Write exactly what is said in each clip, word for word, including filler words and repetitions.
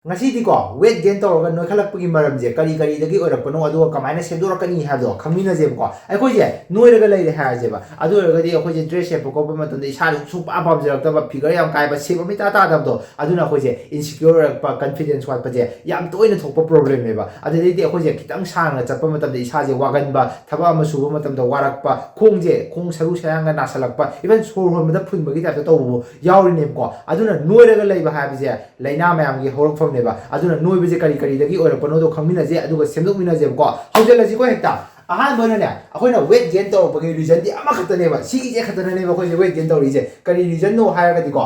ꯉꯁꯤꯗꯤꯀꯣ, weight gain ꯇꯧꯔꯒ ꯅꯣꯏꯈꯠꯂꯛꯄꯒꯤ ꯃꯔꯝꯁꯦ ꯀꯔꯤ ꯀꯔꯤꯗꯒꯤ ꯑꯣꯏꯔꯛꯄꯅꯣ, ꯑꯗꯨꯒ ꯀꯃꯥꯏꯅ ꯁꯦꯝꯗꯣꯔꯛꯀꯅꯤ ꯍꯥꯏꯕꯗꯣ ꯈꯪꯃꯤꯟꯅꯁꯦꯕꯀꯣ꯫ ꯑꯩꯈꯣꯏꯁꯦ ꯅꯣꯏꯔꯒ ꯂꯩꯔꯦ ꯍꯥꯏꯔꯁꯦꯕ, ꯑꯗꯨ ꯑꯣꯏꯔꯒꯗꯤ ꯑꯩꯈꯣꯏꯁꯦ dress ꯁꯦꯠꯄ ꯈꯣꯠꯄ ꯃꯇꯝꯗ ꯏꯁꯥꯗ ꯁꯨꯡꯄꯥꯝ ꯄꯥꯝꯖꯔꯛꯇꯕ, figure ꯌꯥꯝ ꯀꯥꯏꯕ, shape ꯑꯃ ꯏꯇꯥ ꯇꯥꯗꯕꯗꯣ, ꯑꯗꯨꯅ ꯑꯩꯈꯣꯏꯁꯦ insecure ꯑꯣꯏꯔꯛꯄ, confidence ꯋꯥꯠꯄꯁꯦ ꯌꯥꯝ ꯇꯣꯏꯅ ꯊꯣꯛꯄ problemꯅꯦꯕ꯫ ꯑꯗꯨꯗꯩꯗꯤ ꯑꯩꯈꯣꯏꯁꯦ ꯈꯤꯇꯪ ꯁꯥꯡꯅ ꯆꯠꯄ ꯃꯇꯝꯗ ꯏꯁꯥꯁꯦ ꯋꯥꯒꯟꯕ, ꯊꯕꯛ ꯑꯃ ꯁꯨꯕ ꯃꯇꯝꯗ ꯋꯥꯔꯛꯄ, ꯈꯣꯡꯁꯦ, ꯈꯣꯡ ꯁꯔꯨ ꯁꯌꯥꯡꯒ ꯅꯥꯁꯜꯂꯛꯄ, even ꯁꯣꯔ ꯍꯣꯟꯕꯗ ꯐꯨꯟꯕꯒꯤ typeꯇ ꯇꯧꯕꯕꯨ ꯌꯥꯎꯔꯤꯅꯦꯕꯀꯣ꯫ ꯑꯗꯨꯅ ꯅꯣꯏꯔꯒ ꯂꯩꯕ ꯍꯥꯏꯕꯁꯦ ꯂꯥꯏꯅꯥ ꯃꯌꯥꯝꯒꯤ ꯍꯧꯔꯛꯐꯝꯅꯦꯕ꯫ ꯑꯗꯨꯅ ꯅꯣꯏꯕꯁꯦ ꯀꯔꯤ ꯀꯔꯤꯗꯒꯤ ꯑꯣꯏꯔꯛꯄꯅꯣꯗꯣ ꯈꯪꯃꯤꯟꯅꯁꯦ, ꯑꯗꯨꯒ ꯁꯦꯝꯗꯣꯛꯃꯤꯟꯅꯁꯦꯕꯀꯣ꯫ ꯍꯧꯖꯤꯜꯂꯁꯤꯀꯣ ꯍꯦꯛꯇ꯫ ꯑꯍꯥꯟꯕ ꯑꯣꯏꯅꯅꯦ, ꯑꯩꯈꯣꯏꯅ weight gain ꯇꯧꯔꯛꯄꯒꯤ reasonꯗꯤ ꯑꯃꯈꯛꯇꯅꯦꯕ, ꯁꯤꯒꯤꯁꯦ ꯈꯛꯇꯅꯅꯦꯕ ꯑꯩꯈꯣꯏꯁꯦ weight gain ꯇꯧꯔꯛꯏꯁꯦ꯫ ꯀꯔꯤ reasonꯅꯣ ꯍꯥꯏꯔꯒꯗꯤꯀꯣ,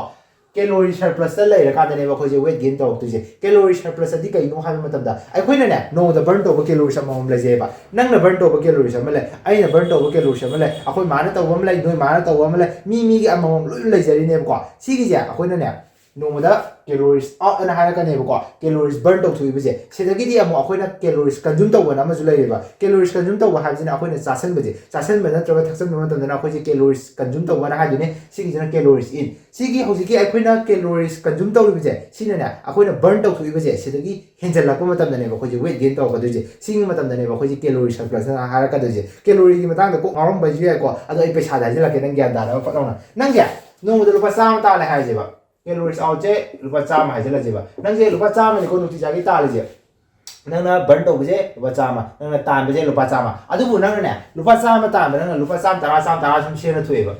calorie surplusꯇ ꯂꯩꯔꯀꯥꯟꯗꯅꯦꯕ ꯑꯩꯈꯣꯏꯁꯦ weight gain ꯇꯧꯔꯛꯇꯣꯏꯁꯦ꯫ Calorie surplusꯇꯗꯤ ꯀꯩꯅꯣ ꯍꯥꯏꯕ ꯃꯇꯝꯗ, ꯑꯩꯈꯣꯏꯅꯅꯦ, ꯅꯣꯡꯃꯗ burn ꯇꯧꯕ calories ꯑꯃꯃꯝ ꯂꯩꯖꯩꯑꯕ꯫ ꯅꯪꯅ burn ꯇꯧꯕ calories ꯑꯃ ꯂꯩ, ꯑꯩꯅ burn ꯇꯧꯕ calories ꯑꯃ ꯂꯩ, ꯑꯩꯈꯣꯏ ꯃꯥꯅ ꯇꯧꯕ ꯑꯃ ꯂꯩ, ꯅꯣꯏ ꯃꯥꯅ ꯇꯧꯕ ꯑꯃ ꯂꯩ, ꯃꯤ ꯃꯤꯒꯤ ꯑꯃꯃꯝ ꯂꯣꯏꯅ ꯂꯩꯖꯔꯤꯅꯦꯕꯀꯣ꯫ ꯁꯤꯒꯤꯁꯦ ꯑꯩꯈꯣꯏꯅꯅꯦ, ꯅꯣꯡꯃꯗ calories out ꯑꯅ ꯍꯥꯏꯔꯛꯀꯅꯦꯕꯀꯣ, calories burn ꯇꯧꯊꯣꯛꯏꯕꯁꯦ꯫ ꯁꯤꯗꯒꯤꯗꯤ ꯑꯃꯨꯛ ꯑꯩꯈꯣꯏꯅ calories consume ꯇꯧꯕꯅ ꯑꯃꯁꯨ ꯂꯩꯔꯦꯕ꯫ Calories consume ꯇꯧꯕ ꯍꯥꯏꯕꯁꯤꯅ ꯑꯩꯈꯣꯏꯅ ꯆꯥꯁꯟꯕꯁꯦ, ꯆꯥꯁꯟꯕ ꯅꯠꯇ꯭ꯔꯒ ꯊꯛꯆꯟꯕ ꯃꯇꯝꯗꯅ ꯑꯩꯈꯣꯏꯁꯦ calories consume ꯇꯧꯕꯅ ꯍꯥꯏꯗꯣꯏꯅꯦ꯫ ꯁꯤꯒꯤꯁꯤꯅ calories in꯫ ꯁꯤꯒꯤ ꯍꯧꯖꯤꯛꯀꯤ ꯑꯩꯈꯣꯏꯅ calories consume ꯇꯧꯔꯤꯕꯁꯦ, ꯁꯤꯅꯅꯦ, ꯑꯩꯈꯣꯏꯅ burn ꯇꯧꯊꯣꯛꯏꯕꯁꯦ, ꯁꯤꯗꯒꯤ ꯍꯦꯟꯖꯜꯂꯛꯄ ꯃꯇꯝꯗꯅꯦꯕ ꯑꯩꯈꯣꯏꯁꯦ weight gain ꯇꯧꯔꯛꯀꯗꯣꯏꯁꯦ꯫ ꯁꯤꯒꯤ ꯃꯇꯝꯗꯅꯦꯕ ꯑꯩꯈꯣꯏꯁꯦ calorie surplus ꯑꯅ ꯍꯥꯏꯔꯛꯀꯗꯣꯏꯁꯦ꯫ Calorieꯒꯤ ꯃꯇꯥꯡꯗ ꯀꯣꯛ ꯉꯥꯎꯔꯝꯕꯁꯨ ꯌꯥꯏꯀꯣ, ꯑꯗꯣ ꯑꯩ ꯄꯩꯁꯥꯗ ꯍꯥꯏꯖꯤꯜꯂꯛꯀꯦ, ꯅꯪ ꯒ꯭ꯌꯥꯟ ꯇꯥꯅꯕ ꯐꯠ ꯂꯥꯎꯅ꯫ ꯅꯪꯁꯦ ꯅꯣꯡꯃꯗ ꯂꯨꯄꯥ ꯆꯥꯝꯃ ꯇꯥꯜꯂꯦ ꯍꯥꯏꯁꯦꯕ, calories outꯁꯦ ꯂꯨꯄꯥ ꯆꯥꯝꯃ ꯍꯥꯏꯖꯤꯜꯂꯁꯦꯕ꯫ ꯅꯪꯁꯦ ꯂꯨꯄꯥ ꯆꯥꯝꯃꯅꯤꯀꯣ ꯅꯨꯡꯇꯤ ꯆꯥꯒꯤ ꯇꯥꯜꯂꯤꯁꯦ꯫ ꯅꯪꯅ burn ꯇꯧꯕꯁꯦ ꯂꯨꯄꯥ ꯆꯥꯝꯃ, ꯅꯪꯅ ꯇꯥꯟꯕꯁꯦ ꯂꯨꯄꯥ ꯆꯥꯝꯃ꯫ ꯑꯗꯨꯕꯨ ꯅꯪꯅꯅꯦ, ꯂꯨꯄꯥ ꯆꯥꯝꯃ ꯇꯥꯟꯕ ꯅꯪꯅ ꯂꯨꯄꯥ ꯆꯥꯝꯃ ꯇꯔꯥ, ꯆꯥꯝꯃ ꯇꯔꯥ ꯁꯨꯝ ꯁꯦꯟꯅ ꯊꯣꯛꯑꯦꯕ꯫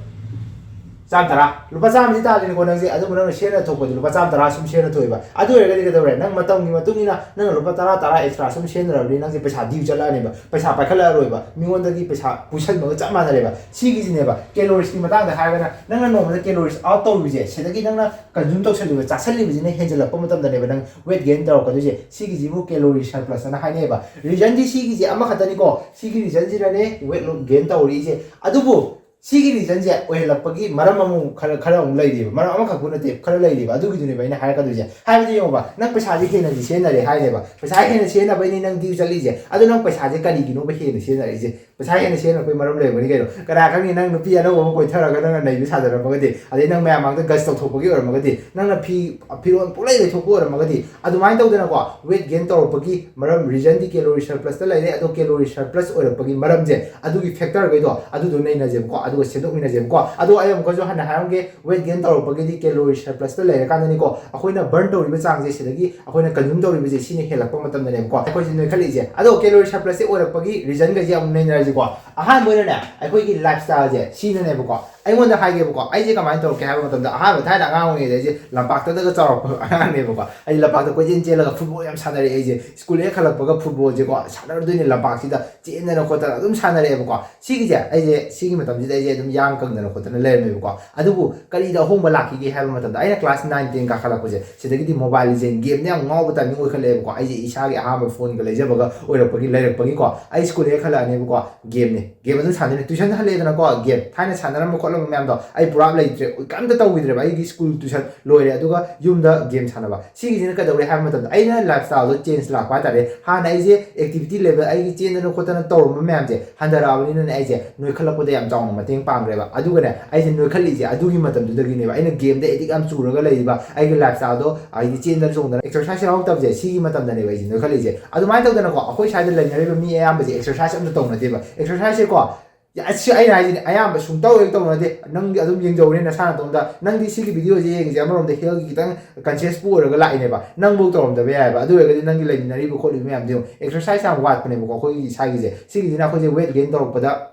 ꯆꯥꯝꯃ ꯇꯔꯥ, ꯂꯨꯄꯥ ꯆꯥꯝꯃꯗꯤ ꯇꯥꯜꯂꯤꯅꯤꯀꯣ ꯅꯪꯁꯦ, ꯑꯗꯨꯕꯨ ꯅꯪꯅ ꯁꯦꯟꯅ ꯊꯣꯛꯄꯗꯤ ꯂꯨꯄꯥ ꯆꯥꯝꯃ ꯇꯔꯥ ꯁꯨꯝ ꯁꯦꯟꯅ ꯊꯣꯛꯑꯦꯕ꯫ ꯑꯗꯨ ꯑꯣꯏꯔꯒꯗꯤ ꯀꯩꯗꯧꯔꯦ? ꯅꯪ ꯃꯇꯝꯒꯤ ꯃꯇꯨꯡ ꯏꯟꯅ ꯅꯪꯅ ꯂꯨꯄꯥ ꯇꯔꯥ, ꯇꯔꯥ extra ꯁꯨꯝ ꯁꯦꯟꯅꯔꯕꯅꯤ, ꯅꯪꯁꯦ ꯄꯩꯁꯥ due ꯆꯠꯂꯛꯑꯅꯦꯕ, ꯄꯩꯁꯥ ꯄꯥꯏꯈꯠꯂꯛꯑꯔꯣꯏꯕ, ꯃꯤꯉꯣꯟꯗꯒꯤ ꯄꯩꯁꯥ ꯄꯨꯁꯟꯕꯒ ꯆꯞ ꯃꯥꯟꯅꯔꯦꯕ꯫ ꯁꯤꯒꯤꯁꯤꯅꯦꯕ caloriesꯀꯤ ꯃꯇꯥꯡꯗ ꯍꯥꯏꯔꯒꯅ, ꯅꯪꯅ ꯅꯣꯡꯃꯗ calories out ꯇꯧꯔꯤꯁꯦ, ꯁꯤꯗꯒꯤ ꯅꯪꯅ consume ꯇꯧꯁꯜꯂꯤꯕ, ꯆꯥꯁꯜꯂꯤꯕꯁꯤꯅ ꯍꯦꯟꯖꯜꯂꯛꯄ ꯃꯇꯝꯗꯅꯦꯕ ꯅꯪ weight gain ꯇꯧꯔꯛꯀꯗꯣꯏꯁꯦ꯫ ꯁꯤꯒꯤꯁꯤꯕꯨ calorie surplus ꯑꯅ ꯍꯥꯏꯅꯩꯑꯕ꯫ Reasonꯗꯤ ꯁꯤꯒꯤꯁꯦ ꯑꯃꯈꯛꯇꯅꯤꯀꯣ, ꯁꯤꯒꯤ reasonꯁꯤꯅꯅꯦ weight gain ꯇꯧꯔꯛꯏꯁꯦ꯫ ꯑꯗꯨꯕꯨ ꯁꯤꯒꯤ ꯔꯤꯖꯟꯁꯦ ꯑꯣꯏꯍꯜꯂꯛꯄꯒꯤ ꯃꯔꯝ ꯑꯃꯨꯛ ꯈꯔ ꯈꯔ ꯑꯃꯨꯛ ꯂꯩꯔꯤꯕ, ꯃꯔꯝ ꯑꯃꯈꯛꯄꯨ ꯅꯠꯇꯦ, ꯈꯔ ꯂꯩꯔꯤꯕ꯫ ꯑꯗꯨꯒꯤꯗꯨꯅꯦꯕ ꯑꯩꯅ ꯍꯥꯏꯔꯛꯀꯗꯣꯏꯁꯦ꯫ ꯍꯥꯏꯕꯗꯤ ꯌꯦꯡꯉꯣꯕ, ꯅꯪ ꯄꯩꯁꯥꯁꯦ ꯍꯦꯟꯅꯗꯤ ꯁꯤꯖꯤꯟꯅꯔꯦ ꯍꯥꯏꯔꯦꯕ, ꯄꯩꯁꯥ ꯍꯦꯟꯅ ꯁꯤꯖꯤꯟꯅꯕꯩꯅꯤ ꯅꯪ ꯗ꯭ꯌꯨ ꯆꯠꯂꯤꯁꯦ꯫ ꯑꯗꯣ ꯅꯪ ꯄꯩꯁꯥꯁꯦ ꯀꯔꯤꯒꯤꯅꯣꯕ ꯍꯦꯟꯅ ꯁꯤꯖꯤꯟꯅꯔꯛꯏꯁꯦ? ꯄꯩꯁꯥ ꯍꯦꯟꯅ ꯁꯤꯖꯤꯟꯅꯔꯛꯄꯩ ꯃꯔꯝ ꯂꯩꯔꯝꯒꯅꯤ ꯀꯩꯅꯣ꯫ ꯀꯅꯥ ꯈꯪꯅꯤ, ꯅꯪ ꯅꯨꯄꯤ ꯑꯅꯧꯕ ꯑꯃ ꯀꯣꯏꯊꯔꯒ ꯅꯪꯅ ꯅꯩꯕ ꯁꯥꯖꯔꯝꯃꯒꯗꯤ, ꯑꯗꯩ ꯅꯪ ꯃꯌꯥꯝ ꯃꯥꯡꯗ ꯒꯁ ꯇꯧꯊꯣꯛꯄꯒꯤ ꯑꯣꯏꯔꯝꯃꯒꯗꯤ, ꯅꯪꯅ ꯐꯤ ꯐꯤꯔꯣꯜ ꯄꯨꯡꯂꯩ ꯂꯩꯊꯣꯛꯄ ꯑꯣꯏꯔꯝꯃꯒꯗꯤ, ꯑꯗꯨꯃꯥꯏꯅ ꯇꯧꯗꯅꯀꯣ, ꯋꯦꯠ ꯒꯦꯟ ꯇꯧꯔꯛꯄꯒꯤ ꯃꯔꯝ, ꯔꯤꯖꯟꯗꯤ ꯀꯦꯂꯣꯔꯤ ꯁꯔꯄ꯭ꯂꯁꯇ ꯂꯩꯔꯦ꯫ ꯑꯗꯣ ꯀꯦꯂꯣꯔꯤ ꯁꯔꯄ꯭ꯂꯁ ꯑꯣꯏꯔꯛꯄꯒꯤ ꯃꯔꯝꯁꯦ, ꯑꯗꯨꯒꯤ ꯐꯦꯛꯇꯔꯈꯩꯗꯣ ꯑꯗꯨꯗꯣ ꯅꯩꯅꯁꯦꯕꯀꯣ, ꯑꯗꯨꯒ ꯁꯦꯝꯗꯣꯛꯃꯤꯟꯅꯁꯦꯕꯀꯣ꯫ ꯑꯗꯣ ꯑꯩ ꯑꯃꯨꯛꯀꯁꯨ ꯍꯟꯅ ꯍꯥꯏꯔꯝꯒꯦ, ꯋꯦꯠ ꯒꯦꯟ ꯇꯧꯔꯛꯄꯒꯤꯗꯤ ꯀꯦꯂꯣꯔꯤ ꯁꯔꯄ꯭ꯂꯁꯇ ꯂꯩꯔꯀꯥꯟꯗꯅꯤꯀꯣ, ꯑꯩꯈꯣꯏꯅ ꯕꯔꯟ ꯇꯧꯔꯤꯕ ꯆꯥꯡꯁꯦ, ꯁꯤꯗꯒꯤ ꯑꯩꯈꯣꯏꯅ ꯀꯟꯖꯨꯝ ꯇꯧꯔꯤꯕꯁꯦ, ꯁꯤꯅ ꯍꯦꯜꯂꯛꯄ ꯃꯇꯝꯗꯅꯦꯕꯀꯣ ꯑꯩꯈꯣꯏꯁꯦ ꯅꯣꯏꯈꯠꯂꯛꯏꯁꯦ꯫ ꯑꯗꯣ ꯀꯦꯂꯣꯔꯤ ꯁꯔꯄ꯭ꯂꯁꯁꯦ ꯑꯣꯏꯔꯛꯄꯒꯤ ꯔꯤꯖꯟꯈꯩꯁꯦ ꯑꯃꯨꯛ ꯅꯩꯅꯔꯁꯤꯀꯣ꯫ ꯑꯍꯥꯟꯕ ꯑꯣꯏꯅꯅꯦ, ꯑꯩꯈꯣꯏꯒꯤ ꯂꯥꯏꯐ ꯁ꯭ꯇꯥꯏꯜꯁꯦ ꯁꯤꯅꯅꯦꯕꯀꯣ꯫ ꯑꯩꯉꯣꯟꯗ ꯍꯥꯏꯒꯦꯕꯀꯣ, ꯑꯩꯁꯦ ꯀꯃꯥꯏꯅ ꯇꯧꯔꯛꯀꯦ ꯍꯥꯏꯕ ꯃꯇꯝꯗ, ꯑꯍꯥꯟꯕ ꯊꯥꯏꯅ ꯑꯉꯥꯡ ꯑꯣꯏꯔꯤꯉꯩꯗ ꯑꯩꯁꯦ ꯂꯝꯄꯥꯛꯇꯗꯒ ꯆꯥꯎꯔꯛꯄ ꯑꯉꯥꯡꯅꯦꯕꯀꯣ꯫ ꯑꯩ ꯂꯝꯄꯥꯛꯇ ꯀꯣꯏꯆꯦꯟ ꯆꯦꯜꯂꯒ ꯐꯨꯠꯕꯣꯜ ꯌꯥꯝ ꯁꯥꯟꯅꯔꯛꯑꯦ꯫ ꯑꯩꯁꯦ ꯁ꯭ꯀꯨꯜ ꯍꯦꯛ ꯍꯜꯂꯛꯄꯒ ꯐꯨꯠꯕꯣꯜꯁꯦꯀꯣ ꯁꯥꯟꯅꯔꯗꯣꯏꯅꯦ, ꯂꯝꯄꯥꯛꯁꯤꯗ ꯆꯦꯟꯗꯅ ꯈꯣꯠꯇꯅ ꯑꯗꯨꯝ ꯁꯥꯟꯅꯔꯛꯑꯦꯕꯀꯣ꯫ ꯁꯤꯒꯤꯁꯦ ꯑꯩꯁꯦ ꯁꯤꯒꯤ ꯃꯇꯝꯁꯤꯗ ꯑꯩꯁꯦ ꯑꯗꯨꯝ ꯌꯥꯡ ꯀꯪꯗꯅ ꯈꯣꯠꯇꯅ ꯂꯩꯔꯝꯃꯦꯕꯀꯣ꯫ ꯑꯗꯨꯕꯨ ꯀꯔꯤꯗ ꯑꯍꯣꯡꯕ ꯂꯥꯛꯈꯤꯒꯦ ꯍꯥꯏꯕ ꯃꯇꯝꯗ, ꯑꯩꯅ ꯀ꯭ꯂꯥꯁ ꯅꯥꯏꯟ ꯇꯦꯟ ꯀꯥꯈꯠꯂꯛꯄꯁꯦ, ꯁꯤꯗꯒꯤꯗꯤ ꯃꯣꯕꯥꯏꯜ ꯂꯤꯖꯦꯟ ꯒꯦꯝꯅ ꯌꯥꯝ ꯉꯥꯎꯕ ꯇꯥꯏꯃꯤꯡ ꯑꯣꯏꯈꯠꯂꯛꯑꯦꯕꯀꯣ꯫ ꯑꯩꯁꯦ ꯏꯁꯥꯒꯤ ꯑꯍꯥꯟꯕ ꯐꯣꯟꯒ ꯂꯩꯖꯕꯒ ꯑꯣꯏꯔꯛꯄꯒꯤ, ꯂꯩꯔꯛꯄꯒꯤꯀꯣ, ꯑꯩ ꯁ꯭ꯀꯨꯜ ꯍꯦꯛ ꯍꯜꯂꯛꯑꯅꯦꯕꯀꯣ, ꯒꯦꯝꯅꯦ꯫ ꯒꯦꯝ ꯑꯗꯨꯝ ꯁꯥꯟꯅꯗꯣꯏꯅꯦ꯫ Tuition ꯍꯜꯂꯛꯑꯦꯗꯅꯀꯣ, game. ꯊꯥꯏꯅ ꯁꯥꯟꯅꯔꯝꯕ ꯈꯣꯠꯂꯝꯕ ꯃꯌꯥꯝꯗꯣ ꯑꯩ ꯄꯨꯔꯥ ꯂꯩꯇ꯭ꯔꯦ, ꯀꯩꯝꯇ ꯇꯧꯈꯤꯗ꯭ꯔꯦꯕ꯫ ꯑꯩꯒꯤ ꯁ꯭ꯀꯨꯜ ꯇ꯭ꯋꯤꯁꯟ ꯂꯣꯏꯔꯦ, ꯑꯗꯨꯒ ꯌꯨꯝꯗ ꯒꯦꯝ ꯁꯥꯟꯅꯕ꯫ ꯁꯤꯒꯤꯁꯤꯅ ꯀꯩꯗꯧꯔꯦ ꯍꯥꯏꯕ ꯃꯇꯝꯗ, ꯑꯩꯅ ꯂꯥꯏꯐ ꯁ꯭ꯇꯥꯏꯜꯗꯣ ꯆꯦꯟꯖ ꯂꯥꯛꯄ ꯍꯥꯏꯇꯥꯔꯦ꯫ ꯍꯥꯟꯅ ꯑꯩꯁꯦ ꯑꯦꯛꯇꯤꯚꯤꯇꯤ ꯂꯦꯚꯦꯜ, ꯑꯩꯒꯤ ꯆꯦꯟꯗꯅ ꯈꯣꯠꯇꯅ ꯇꯧꯔꯝꯕ ꯃꯌꯥꯝꯁꯦ ꯍꯟꯊꯔꯛꯑꯕꯅꯤꯅꯅꯦ, ꯑꯩꯁꯦ ꯅꯣꯏꯈꯠꯂꯛꯄꯗ ꯌꯥꯝ ꯆꯥꯎꯅ ꯃꯇꯦꯡ ꯄꯥꯡꯈ꯭ꯔꯦꯕ꯫ ꯑꯗꯨꯒꯅꯦ, ꯑꯩꯁꯦ ꯅꯣꯏꯈꯠꯂꯤꯁꯦ ꯑꯗꯨꯒꯤ ꯃꯇꯝꯗꯨꯗꯒꯤꯅꯦꯕ꯫ ꯑꯩꯅ ꯒꯦꯝꯗ ꯑꯦꯗꯤꯛ ꯌꯥꯝ ꯆꯨꯔꯒ ꯂꯩꯔꯤꯕ, ꯑꯩꯒꯤ ꯂꯥꯏꯐ ꯁ꯭ꯇꯥꯏꯜꯗꯣ, ꯍꯥꯏꯗꯤ ꯆꯦꯟꯗꯅ ꯆꯣꯡꯗꯅ ꯑꯦꯛꯁꯔꯁꯥꯏꯁ ꯌꯥꯎꯔꯛꯇꯕꯁꯦ, ꯁꯤꯒꯤ ꯃꯇꯝꯗꯅꯦꯕ ꯑꯩꯁꯦ ꯅꯣꯏꯈꯠꯂꯤꯁꯦ꯫ ꯑꯗꯨꯃꯥꯏꯅ ꯇꯧꯗꯅꯀꯣ, ꯑꯩꯈꯣꯏ ꯁ꯭ꯋꯥꯏꯗ ꯂꯩꯅꯔꯤꯕ ꯃꯤ ꯑꯌꯥꯝꯕꯁꯦ ꯑꯦꯛꯁꯔꯁꯥꯏꯁ ꯑꯝꯇ ꯇꯧꯅꯗꯦꯕ꯫ ꯑꯦꯛꯁꯔꯁꯥꯏꯁꯁꯦꯀꯣ, ꯑꯁꯤ ꯑꯩꯅ ꯍꯥꯏꯁꯤꯅꯦ, ꯑꯌꯥꯝꯕ ꯁꯨꯡꯇꯧ ꯍꯦꯛ ꯇꯧꯅꯗꯦ꯫ ꯅꯪꯗꯤ ꯑꯗꯨꯝ ꯌꯦꯡꯖꯧꯅꯦ ꯅꯁꯥ ꯅꯇꯣꯝꯗ꯫ ꯅꯪꯗꯤ ꯁꯤꯒꯤ ꯚꯤꯗꯤꯑꯣꯁꯦ ꯌꯦꯡꯉꯤꯁꯦ ꯑꯃꯔꯣꯝꯗ ꯍꯦꯜꯊꯀꯤ ꯈꯤꯇꯪ ꯀꯟꯁꯤꯌꯁꯄꯨ ꯑꯣꯏꯔꯒ ꯂꯥꯛꯏꯅꯦꯕ꯫ ꯅꯪꯐꯧ ꯇꯧꯔꯝꯗꯕ ꯌꯥꯏꯑꯕ꯫ ꯑꯗꯨ ꯑꯣꯏꯔꯒꯗꯤ ꯅꯪꯒꯤ ꯂꯩꯃꯤꯟꯅꯔꯤꯕ ꯈꯣꯠꯂꯤꯕ ꯃꯌꯥꯝꯗꯣ ꯌꯦꯡꯉꯣ꯫ ꯑꯦꯛꯁꯔꯁꯥꯏꯁ ꯌꯥꯝ ꯋꯥꯠꯄꯅꯦꯕꯀꯣ ꯑꯩꯈꯣꯏꯒꯤ ꯏꯁꯥꯒꯤꯁꯦ꯫ ꯁꯤꯒꯤꯁꯤꯅ ꯑꯩꯈꯣꯏꯁꯦ ꯋꯦꯠ ꯒꯦꯟ ꯇꯧꯔꯛꯄꯗ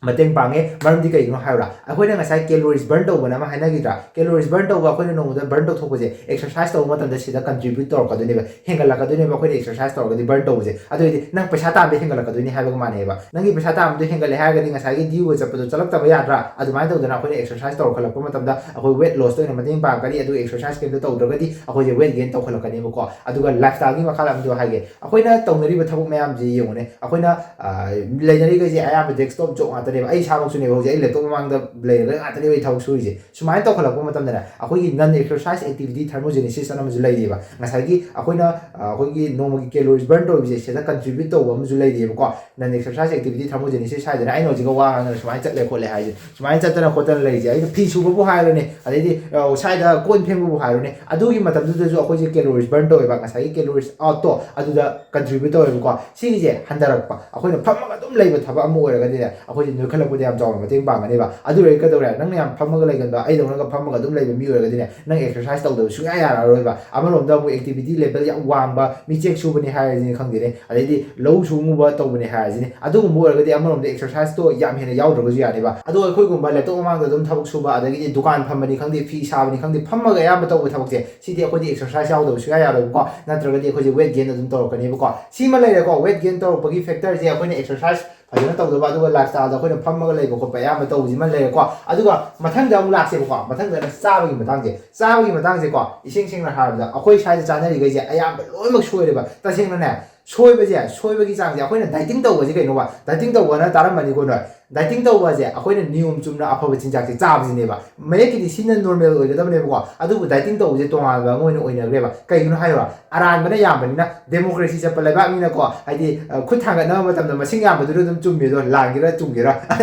ꯃꯇꯦꯡ ꯄꯥꯡꯉꯦ꯫ ꯃꯔꯝꯗꯤ ꯀꯩꯒꯤꯅꯣ ꯍꯥꯏꯕ꯭ꯔꯥ? ꯑꯩꯈꯣꯏꯅ ꯉꯁꯥꯏ ꯀꯦꯂꯣꯔꯤꯁ ꯕꯔꯟ ꯇꯧꯕꯅ ꯑꯃ ꯍꯥꯏꯅꯈꯤꯗ꯭ꯔꯥ? ꯀꯦꯂꯣꯔꯤꯁ ꯕꯔꯟ ꯇꯧꯕ, ꯑꯩꯈꯣꯏꯅ ꯅꯣꯡꯃꯗ ꯕꯔꯟ ꯇꯧꯊꯣꯛꯄꯁꯦ ꯑꯦꯛꯁꯔꯁꯥꯏꯁ ꯇꯧꯕ ꯃꯇꯝꯗ ꯁꯤꯗ ꯀꯟꯇ꯭ꯔꯤꯕ꯭ꯌꯨꯠ ꯇꯧꯔꯛꯀꯗꯣꯏꯅꯦꯕ, ꯍꯦꯟꯒꯠꯂꯛꯀꯗꯣꯏꯅꯦꯕ ꯑꯩꯈꯣꯏꯅ ꯑꯦꯛꯁꯔꯁꯥꯏꯁ ꯇꯧꯔꯒꯗꯤ ꯕꯔꯟ ꯇꯧꯕꯁꯦ꯫ ꯑꯗꯨ ꯑꯣꯏꯔꯗꯤ ꯅꯪ ꯄꯩꯁꯥ ꯇꯥꯟꯕ ꯍꯦꯟꯒꯠꯂꯛꯀꯗꯣꯏꯅꯤ ꯍꯥꯏꯕꯒ ꯃꯥꯟꯅꯩꯕ꯫ ꯅꯪꯒꯤ ꯄꯩꯁꯥ ꯇꯥꯟꯕꯗꯣ ꯍꯦꯟꯒꯠꯂꯦ ꯍꯥꯏꯔꯒꯗꯤ ꯉꯁꯥꯏꯒꯤ ꯗ꯭ꯌꯨꯒ ꯆꯠꯄꯗꯣ ꯆꯠꯂꯛꯇꯕ ꯌꯥꯗ꯭ꯔꯥ? ꯑꯗꯨꯃꯥꯏꯅ ꯇꯧꯗꯅ ꯑꯩꯈꯣꯏꯅ ꯑꯦꯛꯁꯔꯁꯥꯏꯁ ꯇꯧꯔꯛꯈꯠꯂꯛꯄ ꯃꯇꯝꯗ ꯑꯩꯈꯣꯏ ꯋꯦꯠ ꯂꯣꯁꯇ ꯑꯣꯏꯅ ꯃꯇꯦꯡ ꯄꯥꯡꯉꯛꯀꯅꯤ꯫ ꯑꯗꯨꯒ ꯑꯦꯛꯁꯔꯁꯥꯏꯁ ꯀꯩꯝꯇ ꯇꯧꯗ꯭ꯔꯒꯗꯤ ꯑꯩꯈꯣꯏꯁꯦ ꯋꯦꯠ ꯒꯦꯟ ꯇꯧꯈꯠꯂꯛꯀꯅꯦꯕꯀꯣ꯫ ꯑꯗꯨꯒ ꯂꯥꯏꯐ ꯁ꯭ꯇꯥꯏꯜꯒꯤ ꯃꯈꯥꯗ ꯑꯃꯁꯨ ꯍꯥꯏꯒꯦ꯫ ꯑꯩꯈꯣꯏꯅ ꯇꯧꯅꯔꯤꯕ ꯊꯕꯛ ꯃꯌꯥꯝꯁꯦ ꯌꯦꯡꯉꯨꯅꯦ꯫ ꯑꯩꯈꯣꯏꯅ, ꯑ, ꯂꯩꯅꯔꯤꯈꯩꯁꯦ ꯑꯌꯥꯝꯕ ꯗꯦꯁꯛꯇꯣꯞ ꯖꯣꯕ ꯉꯥꯛꯇ ꯑꯩ ꯏꯁꯥꯃꯛꯁꯨꯅꯦꯕ ꯍꯧꯖꯤꯛ ꯑꯩ laptop ꯃꯃꯥꯡꯗ ꯂꯩꯔꯒ ꯉꯥꯛꯇꯅꯦꯕ ꯑꯩ ꯊꯕꯛ ꯁꯨꯔꯤꯁꯦ꯫ ꯁꯨꯃꯥꯏꯅ ꯇꯧꯈꯠꯂꯛꯄ ꯃꯇꯝꯗꯅꯦ, ꯑꯩꯈꯣꯏꯒꯤ non exercise activity thermogenesis ꯑꯅ ꯑꯃꯁꯨ ꯂꯩꯔꯤꯕ꯫ ꯉꯁꯥꯏꯒꯤ ꯑꯩꯈꯣꯏꯅ ꯑ, ꯑꯩꯈꯣꯏꯒꯤ ꯅꯣꯡꯃꯒꯤ calories burn ꯇꯧꯔꯤꯕꯁꯦ ꯁꯤꯗ contribute ꯇꯧꯕ ꯑꯃꯁꯨ ꯂꯩꯔꯤꯕꯀꯣ꯫ Non exercise activity thermogenesis ꯍꯥꯏꯗꯅ ꯑꯩꯅ ꯍꯧꯖꯤꯛꯀ ꯋꯥ ꯉꯥꯡꯗꯅ ꯁꯨꯃꯥꯏꯅ ꯆꯠꯂꯦ ꯈꯣꯠꯂꯦ ꯍꯥꯏꯁꯦ, ꯁꯨꯃꯥꯏꯅ ꯆꯠꯇꯅ ꯈꯣꯠꯇꯅ ꯂꯩꯔꯤꯁꯦ, ꯑꯩꯅ ꯐꯤ ꯁꯨꯕꯕꯨ ꯍꯥꯏꯔꯣꯅꯦ, ꯑꯗꯩꯗꯤ ꯑ, ꯁ꯭ꯋꯥꯏꯗ ꯀꯣꯟ ꯐꯦꯡꯕꯕꯨ ꯍꯥꯏꯔꯣꯅꯦ, ꯑꯗꯨꯒꯤ ꯃꯇꯝꯗꯨꯗꯁꯨ ꯑꯩꯈꯣꯏꯁꯦ calories burn ꯇꯧꯋꯦꯕ, ꯉꯁꯥꯏꯒꯤ calories outꯇꯣ ꯑꯗꯨꯗ contribute ꯇꯧꯋꯦꯕꯀꯣ꯫ ꯁꯤꯒꯤꯁꯦ ꯍꯟꯊꯔꯛꯄ, ꯑꯩꯈꯣꯏꯅ ꯐꯝꯃꯒ ꯑꯗꯨꯝ ꯂꯩꯕ ꯊꯕꯛ ꯑꯃ ꯑꯣꯏꯔꯒꯗꯤꯅꯦ, ꯑꯩꯈꯣꯏꯁꯦ ꯅꯣꯏꯈꯠꯂꯛꯄꯗ ꯌꯥꯝ ꯆꯥꯎꯅ ꯃꯇꯦꯡ ꯄꯥꯡꯒꯅꯦꯕ꯫ ꯑꯗꯨ ꯑꯣꯏꯔꯗꯤ ꯀꯩꯗꯧꯔꯦ? ꯅꯪꯅ ꯌꯥꯝ ꯐꯝꯃꯒ ꯂꯩꯒꯟꯕ, ꯑꯩꯗꯧꯅꯒ ꯐꯝꯃꯒ ꯑꯗꯨꯝ ꯂꯩꯕ ꯃꯤ ꯑꯣꯏꯔꯒꯗꯤꯅꯦ, ꯅꯪ exercise ꯇꯧꯗꯕ ꯁꯨꯡꯌꯥ ꯌꯥꯔꯛꯑꯔꯣꯏꯕ꯫ ꯑꯃꯔꯣꯝꯗ ꯑꯃꯨꯛ activity level ꯌꯥꯝ ꯋꯥꯡꯕ, ꯃꯤ ꯆꯦꯛ ꯁꯨꯕꯅꯤ ꯍꯥꯏꯔꯁꯤꯅꯦ ꯈꯪꯗꯦꯅꯦ, ꯑꯗꯩꯗꯤ ꯂꯧꯎ ꯁꯤꯡꯎꯕ ꯇꯧꯕꯅꯦ ꯍꯥꯏꯔꯁꯤꯅꯦ, ꯑꯗꯨꯒꯨꯝꯕ ꯑꯣꯏꯔꯒꯗꯤ ꯑꯃꯔꯣꯝꯗ exerciseꯇꯣ ꯌꯥꯝ ꯍꯦꯟꯅ ꯌꯥꯎꯗ꯭ꯔꯒꯁꯨ ꯌꯥꯅꯦꯕ꯫ ꯑꯗꯣ ꯑꯩꯈꯣꯏꯒꯨꯝꯕ laptop ꯃꯃꯥꯡꯗ ꯑꯗꯨꯝ ꯊꯕꯛ ꯁꯨꯕ, ꯑꯗꯒꯤꯗꯤ ꯗꯨꯀꯥꯟ ꯐꯝꯕꯅꯤ ꯈꯪꯗꯦ, ꯐꯤ ꯁꯥꯕꯅꯤ ꯈꯪꯗꯦ, ꯐꯝꯃꯒ ꯑꯌꯥꯝꯕ ꯇꯧꯕ ꯊꯕꯛꯁꯦ, ꯁꯤꯗꯤ ꯑꯩꯈꯣꯏꯗꯤ exercise ꯌꯥꯎꯗꯕ ꯁꯨꯡꯌꯥ ꯌꯥꯔꯣꯏꯕꯀꯣ, ꯅꯠꯇ꯭ꯔꯒꯗꯤ ꯑꯩꯈꯣꯏꯁꯦ weight gain ꯑꯗꯨꯝ ꯇꯧꯔꯛꯀꯅꯦꯕꯀꯣ꯫ ꯁꯤꯃ ꯂꯩꯔꯦꯀꯣ, weight gain ꯇꯧꯔꯛꯄꯒꯤ factorꯁꯦ ꯑꯩꯈꯣꯏꯅ exercise ꯐꯖꯅ ꯇꯧꯗꯕ, ꯑꯗꯨꯒ lifestyleꯗ ꯑꯩꯈꯣꯏꯅ ꯐꯝꯃꯒ ꯂꯩꯕ ꯈꯣꯠꯄ ꯑꯌꯥꯝꯕ ꯇꯧꯕꯁꯤꯃ ꯂꯩꯔꯦꯀꯣ꯫ ꯑꯗꯨꯒ ꯃꯊꯪꯗ ꯑꯃꯨꯛ ꯂꯥꯛꯁꯦꯕꯀꯣ, ꯃꯊꯪꯗꯅ ꯆꯥꯕꯒꯤ ꯃꯇꯥꯡꯁꯦ꯫ ꯆꯥꯕꯒꯤ ꯃꯇꯥꯡꯁꯦꯀꯣ, ꯏꯁꯦꯡ ꯁꯦꯡꯅ ꯍꯥꯏꯔꯕꯗ ꯑꯩꯈꯣꯏ ꯁ꯭ꯋꯥꯏꯗ ꯆꯥꯅꯔꯤꯈꯩꯁꯦ ꯑꯌꯥꯝꯕ ꯂꯣꯏꯅꯃꯛ ꯁꯣꯏꯔꯦꯕ꯫ ꯇꯁꯦꯡꯅꯅꯦ, ꯁꯣꯏꯕꯁꯦ, ꯁꯣꯏꯕꯒꯤ ꯆꯥꯡꯁꯦ, ꯑꯩꯈꯣꯏꯅ dieting ꯇꯧꯕꯁꯦ ꯀꯩꯅꯣꯕ? Dieting ꯇꯧꯕꯅ ꯇꯥꯔꯝꯃꯅꯤꯀꯣ ꯅꯣꯏ꯫ Dieting ꯇꯧꯕꯁꯦ ꯑꯩꯈꯣꯏꯅ ꯅꯤꯌꯣꯝ ꯆꯨꯝꯅ ꯑꯐꯕ ꯆꯤꯟꯖꯥꯛꯁꯦ ꯆꯥꯕꯁꯤꯅꯦꯕ꯫ ꯃꯌꯦꯛꯀꯤꯗꯤ ꯁꯤꯅ normal ꯑꯣꯏꯒꯗꯕꯅꯦꯕꯀꯣ, ꯑꯗꯨꯕꯨ dieting ꯇꯧꯕꯁꯦ ꯇꯣꯉꯥꯟꯕ ꯑꯃ ꯑꯣꯏꯅ ꯑꯣꯏꯅꯈ꯭ꯔꯦꯕ꯫ ꯀꯩꯒꯤꯅꯣ ꯍꯥꯏꯔꯣ? ꯑꯔꯥꯟꯕꯅ ꯌꯥꯝꯕꯅꯤꯅ, democracy ꯆꯠꯄ ꯂꯩꯕꯥꯛꯅꯤꯅꯀꯣ, ꯍꯥꯏꯗꯤ, ꯑ, ꯈꯨꯠ ꯊꯥꯡꯒꯠꯅꯕ ꯃꯇꯝꯗ ꯃꯁꯤꯡ ꯌꯥꯝꯕꯗꯨꯅ ꯑꯗꯨꯝ ꯆꯨꯝꯃꯦꯗꯣ, ꯂꯥꯟꯒꯦꯔꯥ ꯆꯨꯝꯒꯦꯔꯥ꯫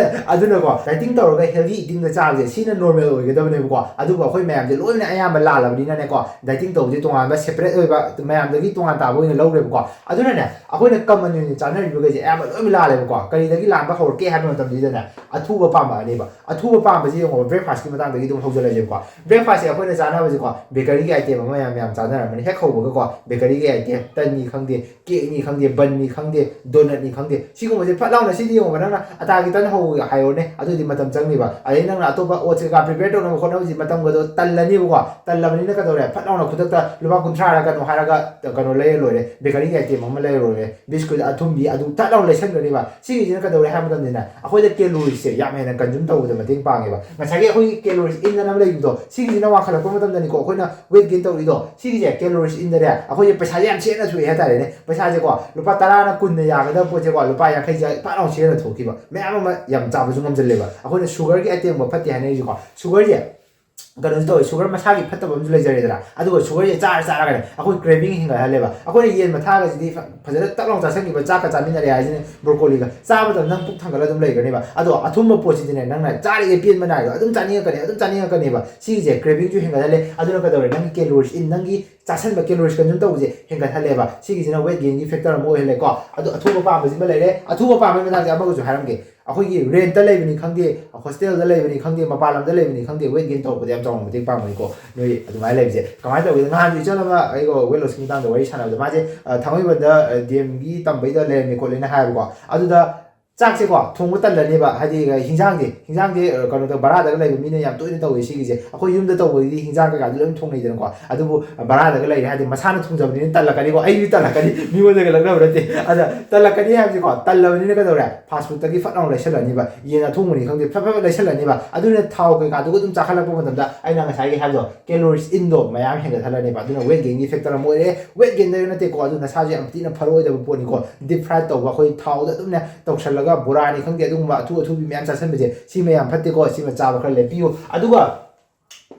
ꯑꯗꯨꯅꯀꯣ, dieting ꯇꯧꯔꯒ healthy eatingꯗ ꯆꯥꯕꯁꯦ ꯁꯤꯅ normal ꯑꯣꯏꯒꯗꯕꯅꯦꯕꯀꯣ, ꯑꯗꯨꯕꯨ ꯑꯩꯈꯣꯏ ꯃꯌꯥꯝꯁꯦ ꯂꯣꯏꯅ ꯑꯌꯥꯝꯕ ꯂꯥꯜꯂꯕꯅꯤꯅꯅꯦꯀꯣ, dieting ꯇꯧꯕꯁꯦ ꯇꯣꯉꯥꯟꯕ separate ꯑꯣꯏꯕ, ꯃꯌꯥꯝꯗꯒꯤ ꯇꯣꯉꯥꯟ ꯇꯥꯕ ꯑꯣꯏꯅ ꯂꯧꯈ꯭ꯔꯦꯕꯀꯣ꯫ ꯑꯗꯨꯅꯅꯦ, ꯑꯩꯈꯣꯏꯅ common ꯑꯣꯏꯅ ꯆꯥꯅꯔꯤꯕꯈꯩꯁꯦ ꯑꯌꯥꯝꯕ ꯂꯣꯏꯅ ꯂꯥꯜꯂꯦꯕꯀꯣ꯫ ꯀꯔꯤꯗꯒꯤ ꯂꯥꯟꯕ ꯍꯧꯔꯛꯀꯦ ꯍꯥꯏꯕ ꯃꯇꯝꯁꯤꯗꯅꯦ, ꯑꯊꯨꯕ ꯄꯥꯝꯃꯛꯑꯅꯦꯕ꯫ ꯑꯊꯨꯕ ꯄꯥꯝꯕꯁꯤ ꯌꯦꯡꯉꯣ, breakfastꯀꯤ ꯃꯇꯥꯡꯗꯒꯤ ꯑꯗꯨꯝ ꯍꯧꯖꯤꯜꯂꯁꯦꯕꯀꯣ꯫ Breakfastꯁꯦ ꯑꯩꯈꯣꯏꯅ ꯆꯥꯅꯕꯁꯦꯀꯣ, bakeryꯒꯤ item ꯑꯃ ꯃꯌꯥꯝ ꯃꯌꯥꯝ ꯆꯥꯅꯔꯝꯃꯅꯤ꯫ ꯍꯦꯛ ꯍꯧꯕꯒꯀꯣ, bakeryꯒꯤ item, ꯇꯟꯅꯤ ꯈꯪꯗꯦ, cakeꯅꯤ ꯈꯪꯗꯦ, bunꯅꯤ ꯈꯪꯗꯦ, donutꯅꯤ ꯈꯪꯗꯦ, ꯁꯤꯒꯨꯝꯕꯁꯦ ꯐꯠ ꯂꯥꯎꯅ, ꯁꯤꯗꯤ ꯌꯦꯡꯉꯣꯕ, ꯅꯪꯅ ꯑꯇꯥꯒꯤ ꯇꯟ ꯍꯧ ꯍꯥꯏꯔꯣꯅꯦ, ꯑꯗꯨꯗꯤ ꯃꯇꯝ ꯆꯪꯅꯤꯕ꯫ ꯑꯗꯩ ꯅꯪꯅ ꯑꯇꯣꯞꯄ oats ꯀꯩꯀꯥ prepare ꯇꯧꯅꯕ ꯍꯣꯠꯅꯕꯁꯤ ꯃꯇꯝꯒꯗꯣ ꯇꯜꯂꯅꯤꯕꯀꯣ꯫ ꯇꯜꯂꯕꯅꯤꯅ ꯀꯩꯗꯧꯔꯦ? ꯐꯠ ꯂꯥꯎꯅ ꯈꯨꯗꯛꯇ ꯂꯨꯄꯥ ꯀꯨꯟꯊ꯭ꯔꯥꯔ ꯀꯩꯅꯣ ꯍꯥꯏꯔꯒ ꯀꯩꯅꯣ ꯂꯩꯔ ꯂꯣꯏꯔꯦ, bakeryꯒꯤ item ꯑꯃ꯫ ꯂꯩꯔꯨꯔꯦ, ꯕꯤꯁꯀꯨꯠ, ꯑꯊꯨꯝꯕꯤ, ꯑꯗꯨ ꯊꯠ ꯂꯥꯎꯅ ꯂꯩꯁꯟꯈ꯭ꯔꯅꯤꯕ꯫ ꯁꯤꯒꯤꯁꯤꯅ ꯀꯩꯗꯧꯔꯦ ꯍꯥꯏꯕ ꯃꯇꯝꯗꯅꯦ, ꯑꯩꯈꯣꯏꯗ calories ꯁꯦ ꯌꯥꯝ ꯍꯦꯟꯅ consume ꯇꯧꯕꯗ ꯃꯇꯦꯡ ꯄꯥꯡꯉꯦꯕ꯫ ꯉꯁꯥꯏꯒꯤ ꯑꯩꯈꯣꯏꯒꯤ calories ꯏꯟꯗꯅ ꯑꯃ ꯂꯩꯕꯗꯣ, ꯁꯤꯒꯤꯁꯤꯅ ꯋꯥꯡꯈꯠꯂꯛꯄ ꯃꯇꯝꯗꯅꯤꯀꯣ ꯑꯩꯈꯣꯏꯅ weight gain ꯇꯧꯔꯤꯗꯣ꯫ ꯁꯤꯒꯤꯁꯦ calories ꯏꯟꯗꯅꯦ ꯑꯩꯈꯣꯏꯁꯦ ꯄꯩꯁꯥꯁꯦ ꯌꯥꯝ ꯁꯦꯟꯅ ꯊꯣꯛꯑꯦ ꯍꯥꯏꯇꯥꯔꯦꯅꯦ꯫ ꯄꯩꯁꯥꯁꯦꯀꯣ ꯂꯨꯄꯥ ꯇꯔꯥꯅ ꯀꯨꯟꯅ ꯌꯥꯒꯗꯕ ꯄꯣꯠꯁꯦꯀꯣ ꯂꯨꯄꯥ ꯌꯥꯡꯈꯩꯁꯦ ꯐꯠ ꯂꯥꯎꯅ ꯁꯦꯟꯅ ꯊꯣꯛꯈꯤꯕ꯫ ꯃꯌꯥꯝ ꯑꯃ ꯌꯥꯝ ꯆꯥꯕꯁꯨ ꯉꯝꯁꯤꯜꯂꯦꯕ꯫ ꯑꯩꯈꯣꯏꯅ sugar ꯒꯤ item ꯒ ꯐꯠꯇꯦ ꯍꯥꯏꯅꯔꯤꯁꯦꯀꯣ꯫ Sugar ꯁꯦ ꯀꯩꯅꯣꯁꯨ ꯇꯧꯋꯦ, sugar ꯃꯁꯥꯒꯤ ꯐꯠꯇꯕ ꯑꯃꯁꯨ ꯂꯩꯖꯔꯦꯗꯅ꯫ ꯑꯗꯨꯒ sugar ꯁꯦ ꯆꯥꯔ ꯆꯥꯔꯒꯅꯦ ꯑꯩꯈꯣꯏ craving ꯍꯦꯟꯒꯠꯍꯜꯂꯦꯕ꯫ ꯑꯩꯈꯣꯏꯅ ꯌꯦꯟ ꯃꯊꯥꯒꯁꯤꯗꯤ ꯐ-, ꯐꯖꯅ ꯇꯛ ꯂꯥꯎ ꯆꯥꯁꯟꯈꯤꯕ, ꯆꯥꯛꯀ ꯆꯥꯃꯤꯟꯅꯔꯦ ꯍꯥꯏꯁꯤꯅꯦ, broccoli ꯒ ꯆꯥꯕ ꯃꯇꯝꯗ ꯅꯪ ꯄꯨꯛ ꯊꯟꯒꯠꯂ ꯑꯗꯨꯝ ꯂꯩꯒꯅꯦꯕ꯫ ꯑꯗꯣ ꯑꯊꯨꯝꯕ ꯄꯣꯠꯁꯤꯗꯤꯅꯦ ꯅꯪꯅ ꯆꯥꯔꯤꯉꯩ ꯄꯦꯟꯕ ꯅꯥꯏꯔꯣꯏ, ꯑꯗꯨꯝ ꯆꯥꯅꯤꯡꯉꯛꯀꯅꯤ, ꯑꯗꯨꯝ ꯆꯥꯅꯤꯡꯉꯛꯀꯅꯦꯕ꯫ ꯁꯤꯒꯤꯁꯦ craving ꯁꯨ ꯍꯦꯟꯒꯠꯍꯜꯂꯦ꯫ ꯑꯗꯨꯅ ꯀꯩꯗꯧꯔꯦ, ꯅꯪꯒꯤ calories ꯏꯟ, ꯅꯪꯒꯤ ꯆꯥꯁꯟꯕ calories consume ꯇꯧꯕꯁꯦ ꯍꯦꯟꯒꯠꯍꯜꯂꯦꯕ꯫ ꯁꯤꯒꯤꯁꯤꯅ weight gain ꯒꯤ factor ꯑꯃ ꯑꯣꯏꯍꯜꯂꯦꯀꯣ꯫ ꯑꯗꯣ ꯑꯊꯨꯕ ꯄꯥꯝꯕꯁꯤꯃ ꯂꯩꯔꯦ꯫ ꯑꯊꯨꯕ ꯄꯥꯝꯕꯒꯤ ꯃꯇꯥꯡꯁꯦ ꯑꯃꯒꯁꯨ ꯍꯥꯏꯔꯝꯒꯦ꯫ ꯑꯩꯈꯣꯏꯒꯤ rent ꯇ ꯂꯩꯕꯅꯤ ꯈꯪꯗꯦ, hostel ꯗ ꯂꯩꯕꯅꯤ ꯈꯪꯗꯦ, ꯃꯄꯥꯟ ꯂꯝꯗ ꯂꯩꯕꯅꯤ ꯈꯪꯗꯦ, weight gain ꯇꯧꯔꯛꯄꯗ ꯌꯥꯝ ꯆꯥꯎꯅ ꯃꯇꯦꯡ ꯄꯥꯡꯕꯅꯤꯀꯣ꯫ ꯅꯣꯏ ꯑꯗꯨꯃꯥꯏꯅ ꯂꯩꯕꯁꯦ ꯀꯃꯥꯏꯅ ꯇꯧꯒꯦ? ꯅꯍꯥꯟꯁꯨ ꯏꯆꯜ ꯑꯃ ꯑꯩꯒ weight loss ꯀꯤ ꯃꯇꯥꯡꯗ ꯋꯥꯔꯤ ꯁꯥꯟꯅꯕꯗ ꯃꯥꯁꯦ, ꯑ, ꯊꯥꯡꯃꯩꯕꯟꯗ, ꯑ, D M ꯒꯤ ꯇꯝꯕꯩꯗ ꯂꯩꯔꯝꯃꯦ ꯈꯣꯠꯂꯦꯅ ꯍꯥꯏꯕꯀꯣ꯫ ꯑꯗꯨꯗ ꯆꯥꯛꯁꯦꯀꯣ ꯊꯣꯡꯕ ꯇꯜꯂꯅꯦꯕ, ꯍꯥꯏꯗꯤ, ꯑ, ꯍꯤꯟꯖꯥꯡꯁꯦ, ꯍꯤꯟꯖꯥꯡꯁꯦ, ꯑ, ꯀꯩꯅꯣꯗ ꯚꯔꯥꯗꯒ ꯂꯩꯕ ꯃꯤꯅ ꯌꯥꯝ ꯇꯣꯏꯅ ꯇꯧꯋꯦ ꯁꯤꯒꯤꯁꯦ꯫ ꯑꯩꯈꯣꯏ ꯌꯨꯝꯗ ꯇꯧꯕꯒꯤꯗꯤ ꯍꯤꯟꯖꯥꯡ ꯀꯩꯀꯥꯗꯤ ꯂꯣꯏ ꯊꯣꯡꯅꯩꯗꯅꯀꯣ꯫ ꯑꯗꯨꯕꯨ ꯚꯔꯥꯗꯒ ꯂꯩꯔꯦ ꯍꯥꯏꯗꯤ ꯃꯁꯥꯅ ꯊꯣꯡꯖꯕꯅꯤꯅ ꯇꯜꯂꯛꯀꯅꯤꯀꯣ꯫ ꯑꯩꯗꯤ ꯇꯜꯂꯛꯀꯅꯤ, ꯃꯤꯉꯣꯟꯗꯒ ꯂꯛꯅꯕ ꯅꯠꯇꯦ꯫ ꯑꯗ ꯇꯜꯂꯛꯀꯅꯤ ꯍꯥꯏꯕꯁꯤꯀꯣ, ꯇꯜꯂꯕꯅꯤꯅ ꯀꯩꯗꯧꯔꯦ? Fast food ꯇꯒꯤ ꯐꯠ ꯂꯥꯎꯅ ꯂꯩꯁꯜꯂꯅꯤꯕ꯫ ꯌꯦꯟ ꯑꯊꯣꯡꯕꯅꯤ ꯈꯪꯗꯦ, ꯐꯠ ꯐꯠ ꯐꯠ ꯂꯩꯁꯜꯂꯅꯤꯕ꯫ ꯑꯗꯨꯅ ꯊꯥꯎ ꯀꯩꯀꯥꯗꯨꯒ ꯑꯗꯨꯝ ꯆꯥꯈꯠꯂꯛꯄ ꯃꯇꯝꯗ ꯑꯩꯅ ꯉꯁꯥꯏꯒꯤ ꯍꯥꯏꯕꯗꯣ, calories ꯏꯟꯗꯣ ꯃꯌꯥꯝ ꯍꯦꯟꯒꯠꯍꯜꯂꯅꯤꯕ꯫ ꯑꯗꯨꯅ weight gain ꯒꯤ factor ꯑꯃ ꯑꯣꯏꯔꯦ꯫ Weight gain ꯗ ꯅꯠꯇꯦꯀꯣ, ꯑꯗꯨ ꯅꯁꯥꯁꯨ ꯌꯥꯝ ꯊꯤꯅ ꯐꯔꯛꯑꯣꯏꯗꯕ ꯄꯣꯠꯅꯤꯀꯣ꯫ Deep fry ꯇꯧꯕ, ꯑꯩꯈꯣꯏ ꯊꯥꯎꯗ ꯑꯗꯨꯝꯅꯦ ꯇꯧꯁꯜꯂꯒ ꯕꯣꯔꯥꯅꯤ ꯈꯪꯗꯦ, ꯑꯗꯨꯒꯨꯝꯕ ꯑꯊꯨ ꯑꯊꯨꯕꯤ ꯃꯌꯥꯝ ꯆꯥꯁꯟꯕꯁꯦ, ꯁꯤ ꯃꯌꯥꯝ ꯐꯠꯇꯦꯀꯣ꯫ ꯁꯤꯃ ꯆꯥꯕ ꯈꯔ ꯂꯦꯞꯄꯤꯌꯨ꯫ ꯑꯗꯨꯒ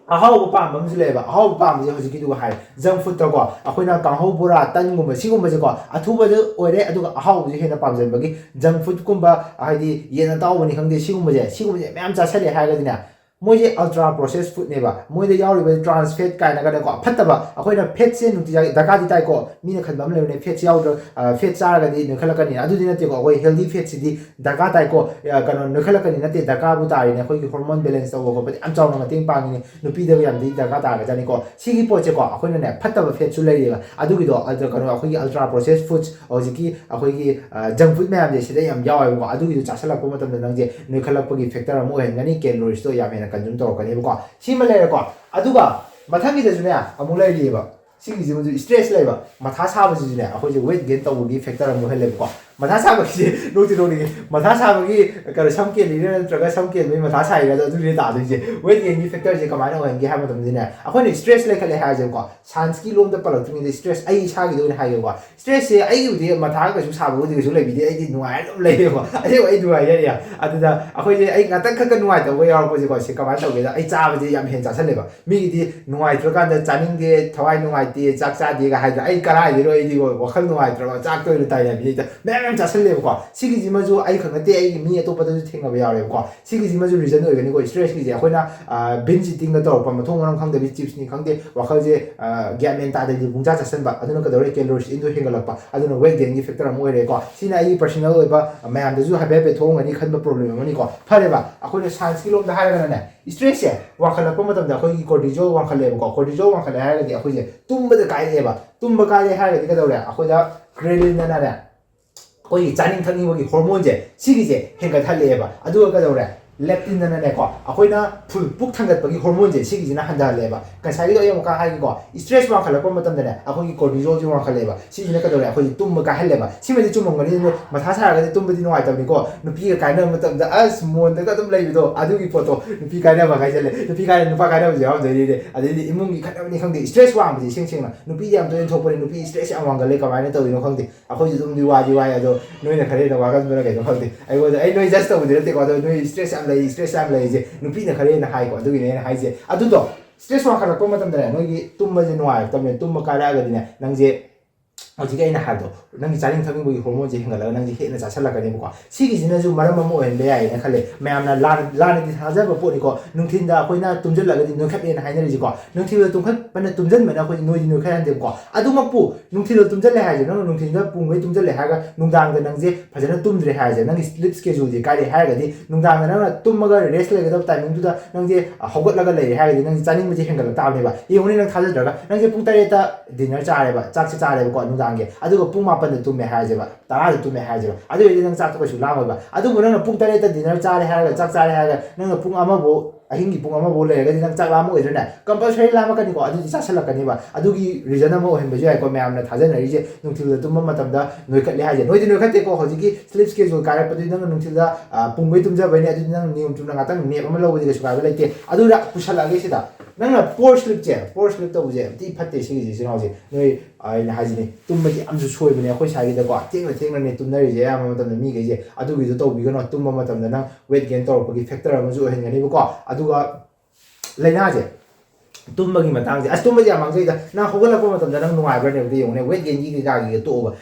ꯑꯍꯥꯎꯕ ꯄꯥꯝꯕ ꯑꯃꯁꯨ ꯂꯩꯌꯦꯕ꯫ ꯑꯍꯥꯎꯕ ꯄꯥꯝꯕꯁꯦ ꯍꯧꯖꯤꯛꯀꯤꯗꯨꯒ ꯍꯥꯏ, junk food ꯇꯀꯣ, ꯑꯩꯈꯣꯏꯅ ꯀꯥꯡꯍꯧ, ꯕꯣꯔꯥ, ꯇꯟꯒꯨꯝꯕ ꯁꯤꯒꯨꯝꯕꯁꯦꯀꯣ, ꯑꯊꯨꯕꯗ ꯑꯣꯏꯔꯦ꯫ ꯑꯗꯨꯒ ꯑꯍꯥꯎꯕꯁꯦ ꯍꯦꯟꯅ ꯄꯥꯝꯖꯕꯒꯤ junk food ꯀꯨꯝꯕ, ꯍꯥꯏꯗꯤ ꯌꯦꯟ ꯑꯇꯥꯎꯕꯅꯤ ꯈꯪꯗꯦ, ꯁꯤꯒꯨꯝꯕꯁꯦ, ꯁꯤꯒꯨꯝꯕꯁꯦ ꯃꯌꯥꯝ ꯆꯥꯁꯜꯂꯦ ꯍꯥꯏꯔꯒꯗꯤꯅꯦ, ꯃꯣꯏꯁꯦ ultra processed food ꯅꯦꯕ꯫ ꯃꯣꯏꯗ ꯌꯥꯎꯔꯤꯕ trans fat ꯀꯥꯏꯅꯒꯅꯦꯀꯣ, ꯐꯠꯇꯕ, ꯑꯩꯈꯣꯏꯅ fat ꯁꯦ ꯅꯨꯡꯇꯤꯖꯥꯒꯤ ꯗꯔꯀꯥꯔꯗꯤ ꯇꯥꯏꯀꯣ꯫ ꯃꯤꯅ ꯈꯟꯕ ꯑꯃ ꯂꯩꯕꯅꯦ, fat ꯁꯦ ꯌꯥꯎꯗ꯭ꯔ-, ꯑ, fat ꯆꯥꯔꯒꯗꯤ ꯅꯣꯏꯈꯠꯂꯛꯀꯅꯤ꯫ ꯑꯗꯨꯗꯤ ꯅꯠꯇꯦꯀꯣ, ꯑꯩꯈꯣꯏ healthy fat ꯁꯤꯗꯤ ꯗꯔꯀꯥꯔ ꯇꯥꯏꯀꯣ꯫ ꯑ, ꯀꯩꯅꯣ, ꯅꯣꯏꯈꯠꯂꯛꯀꯅꯤ ꯅꯠꯇꯦ, ꯗꯔꯀꯥꯔꯕꯨ ꯇꯥꯔꯤꯅꯦ꯫ ꯑꯩꯈꯣꯏꯒꯤ hormone balance ꯇꯧꯕ ꯈꯣꯠꯄꯗ ꯌꯥꯝ ꯆꯥꯎꯅ ꯃꯇꯦꯡ ꯄꯥꯡꯉꯤꯅꯦ꯫ ꯅꯨꯄꯤꯗꯒ ꯌꯥꯝ ꯊꯤ ꯗꯔꯀꯥꯔ ꯇꯥꯒꯖꯥꯠꯅꯤꯀꯣ꯫ ꯁꯤꯒꯤ ꯄꯣꯠꯁꯦꯀꯣ, ꯑꯩꯈꯣꯏꯅꯅꯦ ꯐꯠꯇꯕ fat ꯁꯨ ꯂꯩꯔꯤꯑꯕ꯫ ꯑꯗꯨꯒꯤꯗꯣ, ꯑꯗ ꯀꯩꯅꯣ, ꯑꯩꯈꯣꯏꯒꯤ ultra processed foods, ꯍꯧꯖꯤꯛꯀꯤ ꯑꯩꯈꯣꯏꯒꯤ, ꯑ, junk food ꯃꯌꯥꯝꯁꯦ ꯁꯤꯗ ꯌꯥꯝ ꯌꯥꯎꯋꯦꯕꯀꯣ꯫ ꯑꯗꯨꯒꯤꯗꯣ ꯆꯥꯁꯜꯂꯛꯄ ꯃꯇꯝꯗ ꯅꯪꯁꯦ ꯅꯣꯏꯈꯠꯂꯛꯄꯒꯤ factor ꯑꯃ ꯑꯣꯏꯍꯟꯒꯅꯤ, calories ꯇꯣ ꯌꯥꯝ ꯍꯦꯟꯅ consume ꯇꯧꯔꯛꯀꯅꯦꯕꯀꯣ꯫ ꯁꯤꯃ ꯂꯩꯔꯦꯀꯣ꯫ ꯑꯗꯨꯒ ꯃꯊꯪꯒꯤꯗꯁꯨꯅꯦ ꯑꯃꯨꯛ ꯂꯩꯔꯤꯑꯕ꯫ ꯁꯤꯒꯤꯁꯤꯃꯁꯨ stress ꯂꯩꯕ, ꯃꯊꯥ ꯁꯥꯕꯁꯤꯁꯨꯅꯦ ꯑꯩꯈꯣꯏꯁꯦ weight gain ꯇꯧꯕꯒꯤ factor ꯑꯃ ꯑꯣꯏꯍꯜꯂꯦꯕꯀꯣ꯫ ꯃꯊꯥ ꯁꯥꯕꯁꯤ ꯅꯣꯛꯇꯤ ꯅꯣꯛꯅꯤꯡꯉꯤ꯫ ꯃꯊꯥ ꯁꯥꯕꯒꯤ ꯀꯩꯅꯣ, ꯁꯝ ꯀꯦꯜꯂꯤꯔ ꯅꯠꯇ꯭ꯔꯒ ꯁꯝ ꯀꯦꯟꯕꯒꯤ ꯃꯊꯥ ꯁꯥꯏꯔ, ꯑꯗꯨꯗꯤ ꯇꯥꯗꯣꯏꯁꯦ꯫ Weight gainꯒꯤ factorꯁꯦ ꯀꯃꯥꯏꯅ ꯑꯣꯏꯍꯟꯒꯦ ꯍꯥꯏꯕ ꯃꯇꯝꯗꯅꯦ, ꯑꯩꯈꯣꯏꯅ stress ꯂꯩꯈꯠꯂꯦ ꯍꯥꯏꯔꯁꯦꯕꯀꯣ, scienceꯀꯤ ꯂꯣꯝꯗ ꯄꯜꯂꯛꯇ꯭ꯔꯤꯉꯩꯗ stress ꯑꯩ ꯏꯁꯥꯒꯤꯗ ꯑꯣꯏꯅ ꯍꯥꯏꯒꯦꯕꯀꯣ꯫ Stressꯁꯦ ꯑꯩꯒꯤꯕꯨꯗꯤ ꯃꯊꯥ ꯀꯩꯁꯨ ꯁꯥꯕꯕꯨꯗꯤ ꯀꯩꯁꯨ ꯂꯩꯕꯤꯗꯦ, ꯑꯩꯗꯤ ꯅꯨꯡꯉꯥꯏꯔ ꯑꯗꯨꯝ ꯂꯩꯌꯦꯕꯀꯣ꯫ ꯑꯩ ꯑꯩ ꯅꯨꯡꯉꯥꯏꯖꯔꯤ꯫ ꯑꯗꯨꯗ ꯑꯩꯈꯣꯏꯁꯦ ꯑꯩ ꯉꯥꯛꯇꯪ ꯈꯛꯇ ꯅꯨꯡꯉꯥꯏꯇꯕ ꯌꯥꯎꯔꯛꯄꯁꯦꯀꯣ, ꯁꯤ ꯀꯃꯥꯏꯅ ꯇꯧꯒꯦꯗ, ꯑꯩ ꯆꯥꯕꯁꯦ ꯌꯥꯝ ꯍꯦꯟꯅ ꯆꯥꯁꯜꯂꯦꯕ꯫ ꯃꯤꯒꯤꯗꯤ ꯅꯨꯡꯉꯥꯏꯇ꯭ꯔꯀꯥꯟꯗ ꯆꯥꯅꯤꯡꯗꯦ, ꯊꯋꯥꯏ ꯅꯨꯡꯉꯥꯏꯇꯦ, ꯆꯥꯛ ꯆꯥꯗꯦꯒ ꯍꯥꯏꯗꯅ, ꯑꯩ ꯀꯔꯥꯏꯗꯩꯅꯣ, ꯑꯩꯗꯤ ꯋꯥꯈꯜ ꯅꯨꯡꯉꯥꯏꯇ꯭ꯔꯕ, ꯆꯥꯛꯇ ꯑꯣꯏꯅ ꯇꯥꯏꯅꯕꯤꯅꯦ ꯍꯦꯛꯇ ꯃꯌꯥꯝ ꯃꯌꯥꯝ ꯆꯥꯁꯜꯂꯦꯕꯀꯣ꯫ ꯁꯤꯒꯤꯁꯤꯃꯁꯨ ꯑꯩ ꯈꯛ ꯅꯠꯇꯦ, ꯑꯩꯒꯤ ꯃꯤ ꯑꯇꯣꯞꯄꯗꯁꯨ ꯊꯦꯡꯅꯕ ꯌꯥꯎꯔꯦꯕꯀꯣ꯫ ꯁꯤꯒꯤꯁꯤꯃꯁꯨ reason ꯑꯣꯏꯒꯅꯤꯀꯣ꯫ Stressꯀꯤꯁꯦ ꯑꯩꯈꯣꯏꯅ binge eatingꯒ ꯇꯧꯔꯛꯄ, ꯃꯊꯣꯡ ꯃꯔꯝ ꯈꯪꯗꯕꯤ, chipsꯅꯤ ꯈꯪꯗꯦ, ꯋꯥꯈꯜꯁꯦ ꯒ꯭ꯌꯥꯟ ꯃꯦꯟ ꯇꯥꯗꯕꯤ ꯄꯨꯡꯆꯥ ꯆꯥꯁꯟꯕ, ꯑꯗꯨꯅ ꯀꯩꯗꯧꯔꯦ, calories inꯗꯣ ꯍꯦꯟꯒꯠꯂꯛꯄ, ꯑꯗꯨꯅ weight gainꯒꯤ factor ꯑꯃ ꯑꯣꯏꯔꯦꯀꯣ꯫ ꯁꯤꯅ ꯑꯩꯒꯤ personal ꯑꯣꯏꯕ, ꯃꯌꯥꯝꯗꯁꯨ ꯍꯥꯏꯐꯦꯠ ꯍꯥꯏꯐꯦꯠ ꯊꯣꯛꯑꯝꯒꯅꯤ ꯈꯟꯕ problem ꯑꯃꯅꯤꯀꯣ꯫ ꯐꯔꯦꯕ, ꯑꯩꯈꯣꯏꯅ scienceꯀꯤ ꯂꯣꯝꯗ ꯍꯥꯏꯔꯒꯅꯅꯦ, stressꯁꯦ ꯋꯥꯡꯈꯠꯂꯛꯄ ꯃꯇꯝꯗ ꯑꯩꯈꯣꯏꯒꯤ cortisol ꯋꯥꯡꯈꯠꯂꯛꯑꯦꯕꯀꯣ꯫ Cortisol ꯋꯥꯡꯈꯠꯂꯦ ꯍꯥꯏꯔꯒꯗꯤ ꯑꯩꯈꯣꯏꯁꯦ ꯇꯨꯝꯕꯗ ꯀꯥꯏꯔꯛꯑꯦꯕ꯫ ꯇꯨꯝꯕ ꯀꯥꯏꯔꯦ ꯍꯥꯏꯔꯒꯗꯤ ꯀꯩꯗꯧꯔꯦ? ꯑꯩꯈꯣꯏꯗ ghrelin ꯑꯅꯅꯦ, ꯑꯩꯈꯣꯏꯒꯤ ꯆꯥꯅꯤꯡ ꯊꯛꯅꯤꯡꯕꯒꯤ hormoneꯁꯦ, ꯁꯤꯒꯤꯁꯦ ꯍꯦꯟꯒꯠꯍꯜꯂꯛꯑꯦꯕ꯫ ꯑꯗꯨꯒ ꯀꯩꯗꯧꯔꯦ? Leptinꯗꯅꯅꯦꯀꯣ, ꯑꯩꯈꯣꯏꯅ full ꯄꯨꯛ ꯊꯟꯒꯠꯄꯒꯤ hormoneꯁꯦ, ꯁꯤꯒꯤꯁꯤꯅ ꯍꯟꯊꯍꯜꯂꯦꯕ꯫ ꯉꯁꯥꯏꯒꯤꯗꯣ ꯑꯩ ꯑꯃꯨꯛꯀ ꯍꯥꯏꯒꯦꯀꯣ, stress ꯋꯥꯡꯈꯠꯂꯛꯄ ꯃꯇꯝꯗꯅꯦ, ꯑꯩꯈꯣꯏꯒꯤ cortisolꯁꯦ ꯋꯥꯡꯈꯠꯂꯦꯕ꯫ ꯁꯤꯁꯤꯅ ꯀꯩꯗꯧꯔꯦ? ꯑꯩꯈꯣꯏꯁꯦ ꯇꯨꯝꯕ ꯀꯥꯏꯍꯜꯂꯦꯕ꯫ ꯁꯤꯃꯗꯤ ꯆꯨꯝꯃꯝꯒꯅꯤ, ꯑꯗꯨ ꯃꯊꯥ ꯁꯥꯔꯒꯗꯤ ꯇꯨꯝꯕꯗꯤ ꯅꯨꯡꯉꯥꯏꯇꯕꯅꯤꯀꯣ꯫ ꯅꯨꯄꯤꯒ ꯀꯥꯏꯅꯕ ꯃꯇꯝꯗ ꯑꯁ ꯃꯣꯟꯗꯒ ꯑꯗꯨꯝ ꯂꯩꯕꯗꯣ, ꯑꯗꯨꯒꯤ ꯄꯣꯠꯇꯣ, ꯅꯨꯄꯤ ꯀꯥꯏꯅꯕ ꯍꯥꯏꯖꯜꯂꯦ, ꯅꯨꯄꯤ ꯀꯥꯏꯅ ꯅꯨꯄꯥ ꯀꯥꯏꯅꯕꯁꯨ ꯌꯥꯎꯔꯝꯗꯣꯏꯅꯤꯅꯦ꯫ ꯑꯗꯩꯗꯤ ꯏꯃꯨꯡꯒꯤ ꯈꯠꯅꯕꯅꯤ ꯈꯪꯗꯦ, stress ꯋꯥꯡꯕꯁꯦ ꯏꯁꯦꯡ ꯁꯦꯡꯅ ꯅꯨꯄꯤꯗꯤ ꯌꯥꯝ ꯇꯣꯏꯅ ꯊꯣꯛꯄꯅꯦ꯫ ꯅꯨꯄꯤ stress ꯌꯥꯝ ꯋꯥꯡꯒꯜꯂꯦ, ꯀꯃꯥꯏꯅ ꯇꯧꯔꯤꯅꯣ ꯈꯪꯗꯦ꯫ ꯑꯩꯈꯣꯏꯁꯨ ꯑꯗꯨꯝꯗꯤ ꯋꯥꯗꯤ ꯋꯥꯏ, ꯑꯗꯣ ꯅꯣꯏꯅ ꯈꯔ ꯍꯦꯟꯅ ꯋꯥꯒꯟꯕꯅ ꯀꯩꯅꯣ ꯈꯪꯗꯦ꯫ ꯑꯩꯉꯣꯟꯗ, ꯑꯩ ꯅꯣꯏ judge ꯇꯧꯕꯗꯤ ꯅꯠꯇꯦꯀꯣ, ꯑꯗꯣ ꯅꯣꯏ stress ꯌꯥꯝ ꯂꯩ, stress ꯌꯥꯝ ꯂꯩꯁꯦ ꯅꯨꯄꯤꯅ ꯈꯔ ꯍꯦꯟꯅ ꯍꯥꯏꯀꯣ, ꯑꯗꯨꯒꯤꯅꯦ ꯑꯩꯅ ꯍꯥꯏꯁꯦ꯫ ꯑꯗꯨꯗꯣ stress ꯋꯥꯡꯈꯠꯂꯛꯄ ꯃꯇꯝꯗꯅꯦ, ꯅꯣꯏꯒꯤ ꯇꯨꯝꯕꯁꯦ ꯅꯨꯡꯉꯥꯏꯔꯛꯇꯕꯅꯦ꯫ ꯇꯨꯝꯕ ꯀꯥꯏꯔꯛꯑꯒꯗꯤꯅꯦ, ꯅꯪꯁꯦ ꯍꯧꯖꯤꯛꯀꯤ ꯑꯩꯅ ꯍꯥꯏꯕꯗꯣ, ꯅꯪꯒꯤ ꯆꯥꯅꯤꯡ ꯊꯛꯅꯤꯡꯕꯒꯤ hormoneꯁꯦ ꯍꯦꯟꯒꯠꯂꯒ ꯅꯪꯁꯦ ꯍꯦꯟꯅ ꯆꯥꯁꯤꯜꯂꯛꯀꯅꯦꯕꯀꯣ꯫ ꯁꯤꯒꯤꯁꯤꯅꯁꯨ ꯃꯔꯝ ꯑꯃ ꯑꯣꯏꯍꯟꯕ ꯌꯥꯏꯌꯦꯅ ꯈꯜꯂꯦ꯫ ꯃꯌꯥꯝꯅ ꯂꯥꯟꯅ, ꯂꯥꯟꯅꯗꯤ ꯊꯥꯖꯕ ꯄꯣꯠꯅꯤꯀꯣ, ꯅꯨꯡꯊꯤꯟꯗ ꯑꯩꯈꯣꯏꯅ ꯇꯨꯝꯁꯤꯜꯂꯒꯗꯤ ꯅꯣꯏꯈꯠꯂꯦꯅ ꯍꯥꯏꯅꯔꯤꯁꯤꯀꯣ꯫ ꯅꯨꯡꯊꯤꯟꯗ ꯇꯨꯝꯈꯠꯄꯅ, ꯇꯨꯝꯁꯤꯟꯕꯅ ꯑꯩꯈꯣꯏꯗꯤ ꯅꯣꯏꯗꯤ ꯅꯣꯏꯈꯠꯍꯟꯗꯦꯕꯀꯣ꯫ ꯑꯗꯨꯃꯛꯄꯨ ꯅꯨꯡꯊꯤꯟꯗ ꯇꯨꯝꯁꯤꯜꯂꯦ ꯍꯥꯏꯁꯦ, ꯅꯪꯅ ꯅꯨꯡꯊꯤꯟꯗ ꯄꯨꯡꯈꯩ ꯇꯨꯝꯁꯤꯜꯂꯦ ꯍꯥꯏꯔꯒ ꯅꯨꯡꯗꯥꯡꯗ ꯅꯪꯁꯦ ꯐꯖꯅ ꯇꯨꯝꯗ꯭ꯔꯦ ꯍꯥꯏꯔꯁꯦ, ꯅꯪꯒꯤ sleep scheduleꯁꯦ ꯀꯥꯏꯔꯦ ꯍꯥꯏꯔꯒꯗꯤ, ꯅꯨꯡꯗꯥꯡꯗ ꯅꯪꯅ ꯇꯨꯝꯃꯒ rest ꯂꯩꯒꯗꯕ timingꯗꯨꯗ ꯅꯪꯁꯦ ꯍꯧꯒꯠꯂꯒ ꯂꯩꯔꯦ ꯍꯥꯏꯔꯒꯗꯤ, ꯅꯪꯁꯦ ꯆꯥꯅꯤꯡꯕꯁꯦ ꯍꯦꯟꯒꯠꯂꯛ ꯇꯥꯕꯅꯦꯕ꯫ ꯌꯦꯡꯉꯨꯅꯦ, ꯅꯪ ꯊꯥꯖꯗ꯭ꯔꯒ, ꯅꯪꯁꯦ ꯄꯨꯡ ꯇꯔꯦꯠꯇ dinner ꯆꯥꯔꯦꯕ, ꯆꯥꯛꯁꯦ ꯆꯥꯔꯦꯕꯀꯣ ꯅꯨꯡꯗꯥꯡꯒꯤ, ꯑꯗꯨꯒ ꯄꯨꯡ ꯃꯥꯄꯟꯗ ꯇꯨꯝꯃꯦ ꯍꯥꯏꯔꯁꯦꯕ, ꯇꯔꯥꯗ ꯇꯨꯝꯃꯦ ꯍꯥꯏꯔꯁꯦꯕ, ꯑꯗꯨ ꯑꯣꯏꯔꯗꯤ ꯅꯪ ꯆꯥꯛꯇꯣ ꯀꯩꯁꯨ ꯂꯥꯝꯃꯣꯏꯕ꯫ ꯑꯗꯨꯕꯨ ꯅꯪꯅ ꯄꯨꯡ ꯇꯔꯦꯠꯇ dinner ꯆꯥꯔꯦ ꯍꯥꯏꯔꯒ, ꯆꯥꯛ ꯆꯥꯔꯦ ꯍꯥꯏꯔꯒ, ꯅꯪꯅ ꯄꯨꯡ ꯑꯃꯐꯥꯎ ꯑꯍꯤꯡꯒꯤ ꯄꯨꯡ ꯑꯃꯐꯥꯎ ꯂꯩꯔꯒꯗꯤ ꯅꯪ ꯆꯥꯛ ꯂꯥꯝꯃꯛꯑꯣꯏꯗ꯭ꯔꯅꯦ? ꯀꯝꯄꯜꯁꯔꯤ ꯂꯥꯝꯃꯛꯀꯅꯤꯀꯣ, ꯑꯗꯨꯗꯤ ꯆꯥꯁꯤꯜꯂꯛꯀꯅꯤꯕ꯫ ꯑꯗꯨꯒꯤ ꯔꯤꯖꯟ ꯑꯃ ꯑꯣꯏꯍꯟꯕꯁꯨ ꯌꯥꯏꯀꯣ, ꯃꯌꯥꯝꯅ ꯊꯥꯖꯅꯔꯤꯁꯦ ꯅꯨꯡꯊꯤꯜꯗ ꯇꯨꯝꯕ ꯃꯇꯝꯗ ꯅꯣꯏꯈꯠꯂꯦ ꯍꯥꯏꯁꯦ꯫ ꯅꯣꯏꯗꯤ ꯅꯣꯏꯈꯠꯇꯦꯀꯣ, ꯍꯧꯖꯤꯛꯀꯤ ꯁ꯭ꯂꯤꯞ ꯁ꯭ꯀꯦꯖꯨꯜ ꯀꯥꯏꯔꯛꯄꯗꯨꯗꯤ ꯅꯪꯅ ꯅꯨꯡꯊꯤꯜꯗ ꯄꯨꯡꯈꯩ ꯇꯨꯝꯖꯕꯩꯅꯦ, ꯑꯗꯨꯗꯤ ꯅꯪ ꯅꯤꯌꯣꯝ ꯆꯨꯝꯅ ꯉꯥꯛꯇꯪ ꯅꯦꯞ ꯑꯃ ꯂꯧꯕꯗꯤ ꯀꯩꯁꯨ ꯀꯥꯏꯕ ꯂꯩꯇꯦ꯫ ꯑꯗꯨꯗ ꯄꯨꯁꯜꯂꯛꯑꯒꯦ ꯁꯤꯗ, ꯅꯪꯅ ꯄꯣꯔ ꯁ꯭ꯂꯤꯞꯁꯦ, ꯄꯣꯔ ꯁ꯭ꯂꯤꯞ ꯇꯧꯕꯁꯦ ꯌꯥꯝ ꯊꯤ ꯐꯠꯇꯦ ꯁꯤꯒꯤꯁꯦ, ꯏꯆꯤꯟ ꯏꯅꯥꯎꯁꯦ꯫ ꯅꯣꯏ ꯑꯩꯅ ꯍꯥꯏꯁꯤꯅꯤ, ꯇꯨꯝꯕꯗꯤ ꯌꯥꯝꯁꯨ ꯁꯣꯏꯕꯅꯦ ꯑꯩꯈꯣꯏ ꯁ꯭ꯋꯥꯏꯒꯤꯗꯀꯣ꯫ ꯊꯦꯡꯅ ꯊꯦꯡꯅꯅꯦ ꯇꯨꯝꯅꯔꯤꯁꯦ ꯑꯌꯥꯝꯕ ꯃꯇꯝꯗ ꯃꯤꯈꯩꯁꯦ꯫ ꯑꯗꯨꯒꯤꯗꯣ ꯇꯧꯕꯤꯒꯅꯣ꯫ ꯇꯨꯝꯕ ꯃꯇꯝꯗ ꯅꯪ ꯋꯦꯠ ꯒꯦꯟ ꯇꯧꯔꯛꯄꯒꯤ ꯐꯦꯛꯇꯔ ꯑꯃꯁꯨ ꯑꯣꯏꯍꯟꯒꯅꯦꯕꯀꯣ꯫ ꯑꯗꯨꯒ ꯂꯥꯏꯅꯥꯁꯦ, ꯇꯨꯝꯕꯒꯤ ꯃꯇꯥꯡꯁꯦ, ꯑꯁ, ꯇꯨꯝꯕꯁꯦ ꯌꯥꯝ ꯃꯥꯡꯖꯩꯗ꯫ ꯅꯪ ꯍꯧꯒꯠꯂꯛꯄ ꯃꯇꯝꯗ ꯅꯪ ꯅꯨꯡꯉꯥꯏꯕ꯭ꯔꯅꯦꯕꯗ ꯌꯦꯡꯉꯨꯅꯦ, ꯋꯦꯠ ꯒꯦꯟꯒꯤ ꯀꯩꯀꯥꯒꯤꯒ ꯇꯣꯛꯑꯣꯕ꯫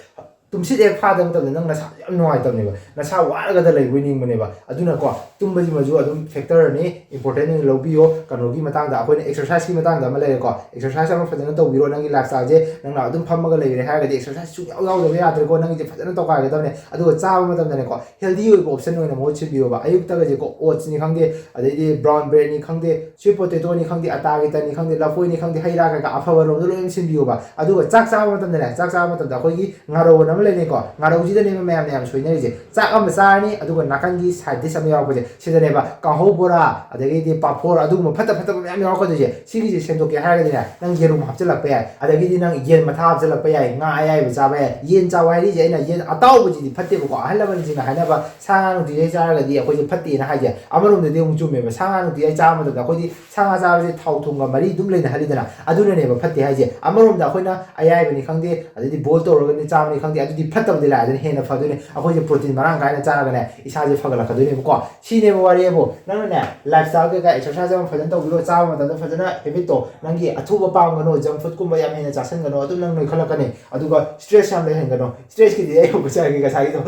ꯇꯨꯝꯁꯤꯠ ꯍꯦꯛ ꯐꯥꯗꯕ ꯃꯇꯝꯗ ꯅꯪ ꯅꯁꯥꯁꯦ ꯌꯥꯝ ꯅꯨꯡꯉꯥꯏꯇꯕꯅꯦꯕ, ꯅꯁꯥ ꯋꯥꯔꯒꯗ ꯂꯩꯕꯣꯏ ꯅꯤꯡꯕꯅꯦꯕ꯫ ꯑꯗꯨꯅꯀꯣ, ꯇꯨꯝꯕꯁꯤꯃꯁꯨ ꯑꯗꯨꯝ ꯐꯦꯛꯇꯔꯅꯤ, ꯏꯝꯄꯣꯔꯇꯦꯟ ꯑꯣꯏꯅ ꯂꯧꯕꯤꯌꯣ꯫ ꯀꯩꯅꯣꯒꯤ ꯃꯇꯥꯡꯗ, ꯑꯩꯈꯣꯏꯅ ꯑꯦꯛꯁꯔꯁꯥꯏꯁꯀꯤ ꯃꯇꯥꯡꯗ ꯑꯃ ꯂꯩꯔꯦꯀꯣ꯫ ꯑꯦꯛꯁꯔꯁꯥꯏꯁ ꯑꯃ ꯐꯖꯅ ꯇꯧꯕꯤꯔꯣ꯫ ꯅꯪꯒꯤ ꯂꯥꯏꯐ ꯁ꯭ꯇꯥꯏꯜꯁꯦ, ꯅꯪꯅ ꯑꯗꯨꯝ ꯐꯝꯃꯒ ꯂꯩꯔꯦ ꯍꯥꯏꯔꯒꯗꯤ ꯑꯦꯛꯁꯔꯁꯥꯏꯁ ꯁꯨꯡꯌꯥꯎ ꯌꯥꯎꯗꯕ ꯌꯥꯗ꯭ꯔꯦꯀꯣ꯫ ꯅꯪꯒꯤꯁꯦ ꯐꯖꯅ ꯇꯧꯈꯥꯏꯒꯗꯕꯅꯦ꯫ ꯑꯗꯨꯒ ꯆꯥꯕ ꯃꯇꯝꯗꯅꯦꯀꯣ, ꯍꯦꯜꯗꯤ ꯑꯣꯏꯕ ꯑꯣꯞꯁꯟ ꯑꯣꯏꯅ ꯃꯍꯨꯠ ꯁꯤꯟꯕꯤꯌꯣꯕ꯫ ꯑꯌꯨꯛꯇꯒꯁꯦꯀꯣ, ꯑꯣꯠꯁꯅꯤ ꯈꯪꯗꯦ, ꯑꯗꯩꯗꯤ ꯕ꯭ꯔꯥꯎꯟ ꯕ꯭ꯔꯦꯗꯅꯤ ꯈꯪꯗꯦ, ꯁ꯭ꯋꯤꯠ ꯄꯣꯇꯦꯇꯣꯅꯤ ꯈꯪꯗꯦ, ꯑꯇꯥꯒꯤ ꯇꯟꯅꯤ ꯈꯪꯗꯦ, ꯂꯐꯣꯏꯅꯤ ꯈꯪꯗꯦ, ꯍꯩ ꯔꯥ ꯀꯩꯀꯥ ꯑꯐꯕꯔꯣꯝꯗ ꯂꯣꯏꯅ ꯁꯤꯟꯕꯤꯌꯣꯕ꯫ ꯑꯗꯨꯒ ꯆꯥꯛ ꯆꯥꯕ ꯃꯇꯝꯗꯅꯦ, ꯆꯥꯛ ꯆꯥꯕ ꯃꯇꯝꯗ ꯑꯩꯈꯣꯏꯒꯤ ꯉꯥꯔꯧ ꯑꯅ ꯑꯃ ꯂꯩꯅꯩꯀꯣ, ꯉꯥꯔꯧꯁꯤꯗꯅꯦꯕ ꯃꯌꯥꯝꯅ ꯌꯥꯝ ꯁꯣꯏꯅꯔꯤꯁꯦ꯫ ꯆꯥꯛ ꯑꯃ ꯆꯥꯔꯅꯤ, ꯑꯗꯨꯒ ꯅꯥꯀꯟꯒꯤ ꯁꯥꯏꯠ ꯗꯤꯁ ꯑꯃ ꯌꯥꯎꯔꯛꯄꯁꯦ, ꯁꯤꯗꯅꯦꯕ ꯀꯥꯡꯍꯧ ꯕꯣꯔꯥ, ꯑꯗꯒꯤꯗꯤ ꯄꯥꯐꯣꯔ, ꯑꯗꯨꯒꯨꯝꯕ ꯐꯠꯇ ꯐꯠꯇꯕ ꯃꯌꯥꯝ ꯌꯥꯎꯔꯛꯀꯗꯣꯏꯁꯦ꯫ ꯁꯤꯒꯤꯁꯦ ꯁꯦꯝꯗꯣꯛꯀꯦ ꯍꯥꯏꯔꯒꯗꯤꯅꯦ, ꯅꯪ ꯌꯦꯔꯨꯝ ꯍꯥꯞꯆꯤꯜꯂꯛꯄ ꯌꯥꯏ, ꯑꯗꯒꯤꯗꯤ ꯅꯪ ꯌꯦꯟ ꯃꯊꯥ ꯍꯥꯞꯆꯤꯜꯂꯛꯄ ꯌꯥꯏ, ꯉꯥ ꯑꯌꯥꯏꯕ ꯆꯥꯕ ꯌꯥꯏ꯫ ꯌꯦꯟ ꯆꯥꯎ ꯍꯥꯏꯔꯤꯁꯦ ꯑꯩꯅ ꯌꯦꯟ ꯑꯇꯥꯎꯕꯁꯤꯗꯤ ꯐꯠꯇꯦꯕꯀꯣ, ꯑꯍꯜ ꯂꯃꯟꯁꯤꯡꯅ ꯍꯥꯏꯅꯕ ꯁꯥ ꯉꯥ ꯅꯨꯡꯇꯤꯖꯩ ꯆꯥꯔꯒꯗꯤ ꯑꯩꯈꯣꯏꯁꯦ ꯐꯠꯇꯦꯅ ꯍꯥꯏꯁꯦ꯫ ꯑꯃꯔꯣꯝꯗꯗꯤ ꯑꯃꯨꯛ ꯆꯨꯝꯃꯦꯕ, ꯁꯥ ꯉꯥ ꯅꯨꯡꯇꯤꯖꯩ ꯆꯥꯕ ꯃꯇꯝꯗ ꯑꯩꯈꯣꯏꯗꯤ ꯁꯥ ꯉꯥ ꯆꯥꯕꯁꯦ ꯊꯥꯎ ꯊꯨꯝꯒ ꯃꯔꯤ ꯑꯗꯨꯝ ꯂꯩꯅꯍꯜꯂꯤꯗꯅ, ꯑꯗꯨꯅꯅꯦꯕ ꯐꯠꯇꯦ ꯍꯥꯏꯁꯦ꯫ ꯑꯃꯔꯣꯝꯗ ꯑꯩꯈꯣꯏꯅ ꯑꯌꯥꯏꯕꯅꯤ ꯈꯪꯗꯦ, ꯑꯗꯩꯗꯤ ꯕꯣꯏꯜ ꯇꯧꯔꯒꯅꯤ ꯆꯥꯕꯅꯤ ꯈꯪꯗꯦ, ꯑꯗꯨꯗꯤ ꯐꯠꯇꯕꯗꯤ ꯂꯥꯛꯑꯦ, ꯑꯗꯨꯅ ꯍꯦꯟꯅ ꯐꯗꯣꯏꯅꯦ꯫ ꯑꯩꯈꯣꯏꯁꯦ ꯄ꯭ꯔꯣꯇꯤꯟ ꯃꯔꯥꯡ ꯀꯥꯏꯅ ꯆꯥꯔꯒꯅꯦ, ꯏꯁꯥꯁꯦ ꯐꯒꯠꯂꯛꯀꯗꯣꯏꯅꯦꯕꯀꯣ꯫ ꯁꯤꯅꯦꯕ ꯋꯥꯔꯤ ꯍꯥꯏꯕꯨ꯫ ꯅꯪꯅꯅꯦ, ꯂꯥꯏꯐ ꯁ꯭ꯇꯥꯏꯜ ꯀꯩꯀꯥ, ꯑꯦꯛꯁꯔꯁꯥꯏꯁ ꯑꯃ ꯐꯖꯅ ꯇꯧꯕꯤꯔꯣ, ꯆꯥꯕ ꯃꯇꯝꯗ ꯐꯖꯅ ꯍꯦꯕꯤꯠꯇꯣ, ꯅꯪꯒꯤ ꯑꯊꯨꯕ ꯄꯥꯝꯒꯅꯣ, ꯖꯪ ꯐꯨꯗꯀꯨꯝꯕ ꯌꯥꯝ ꯍꯦꯟꯅ ꯆꯥꯁꯤꯟꯒꯅꯣ, ꯑꯗꯨꯝ ꯅꯪ ꯅꯣꯏꯈꯠꯂꯛꯀꯅꯤ꯫ ꯑꯗꯨꯒ ꯁ꯭ꯇ꯭ꯔꯦꯁ ꯌꯥꯝ ꯂꯩꯍꯟꯒꯅꯣ꯫ ꯁ꯭ꯇ꯭ꯔꯦꯁꯀꯤꯗꯤ ꯑꯩ ꯑꯃꯨꯛ ꯆꯥꯒꯦ, ꯉꯁꯥꯏꯒꯤꯗꯣ꯫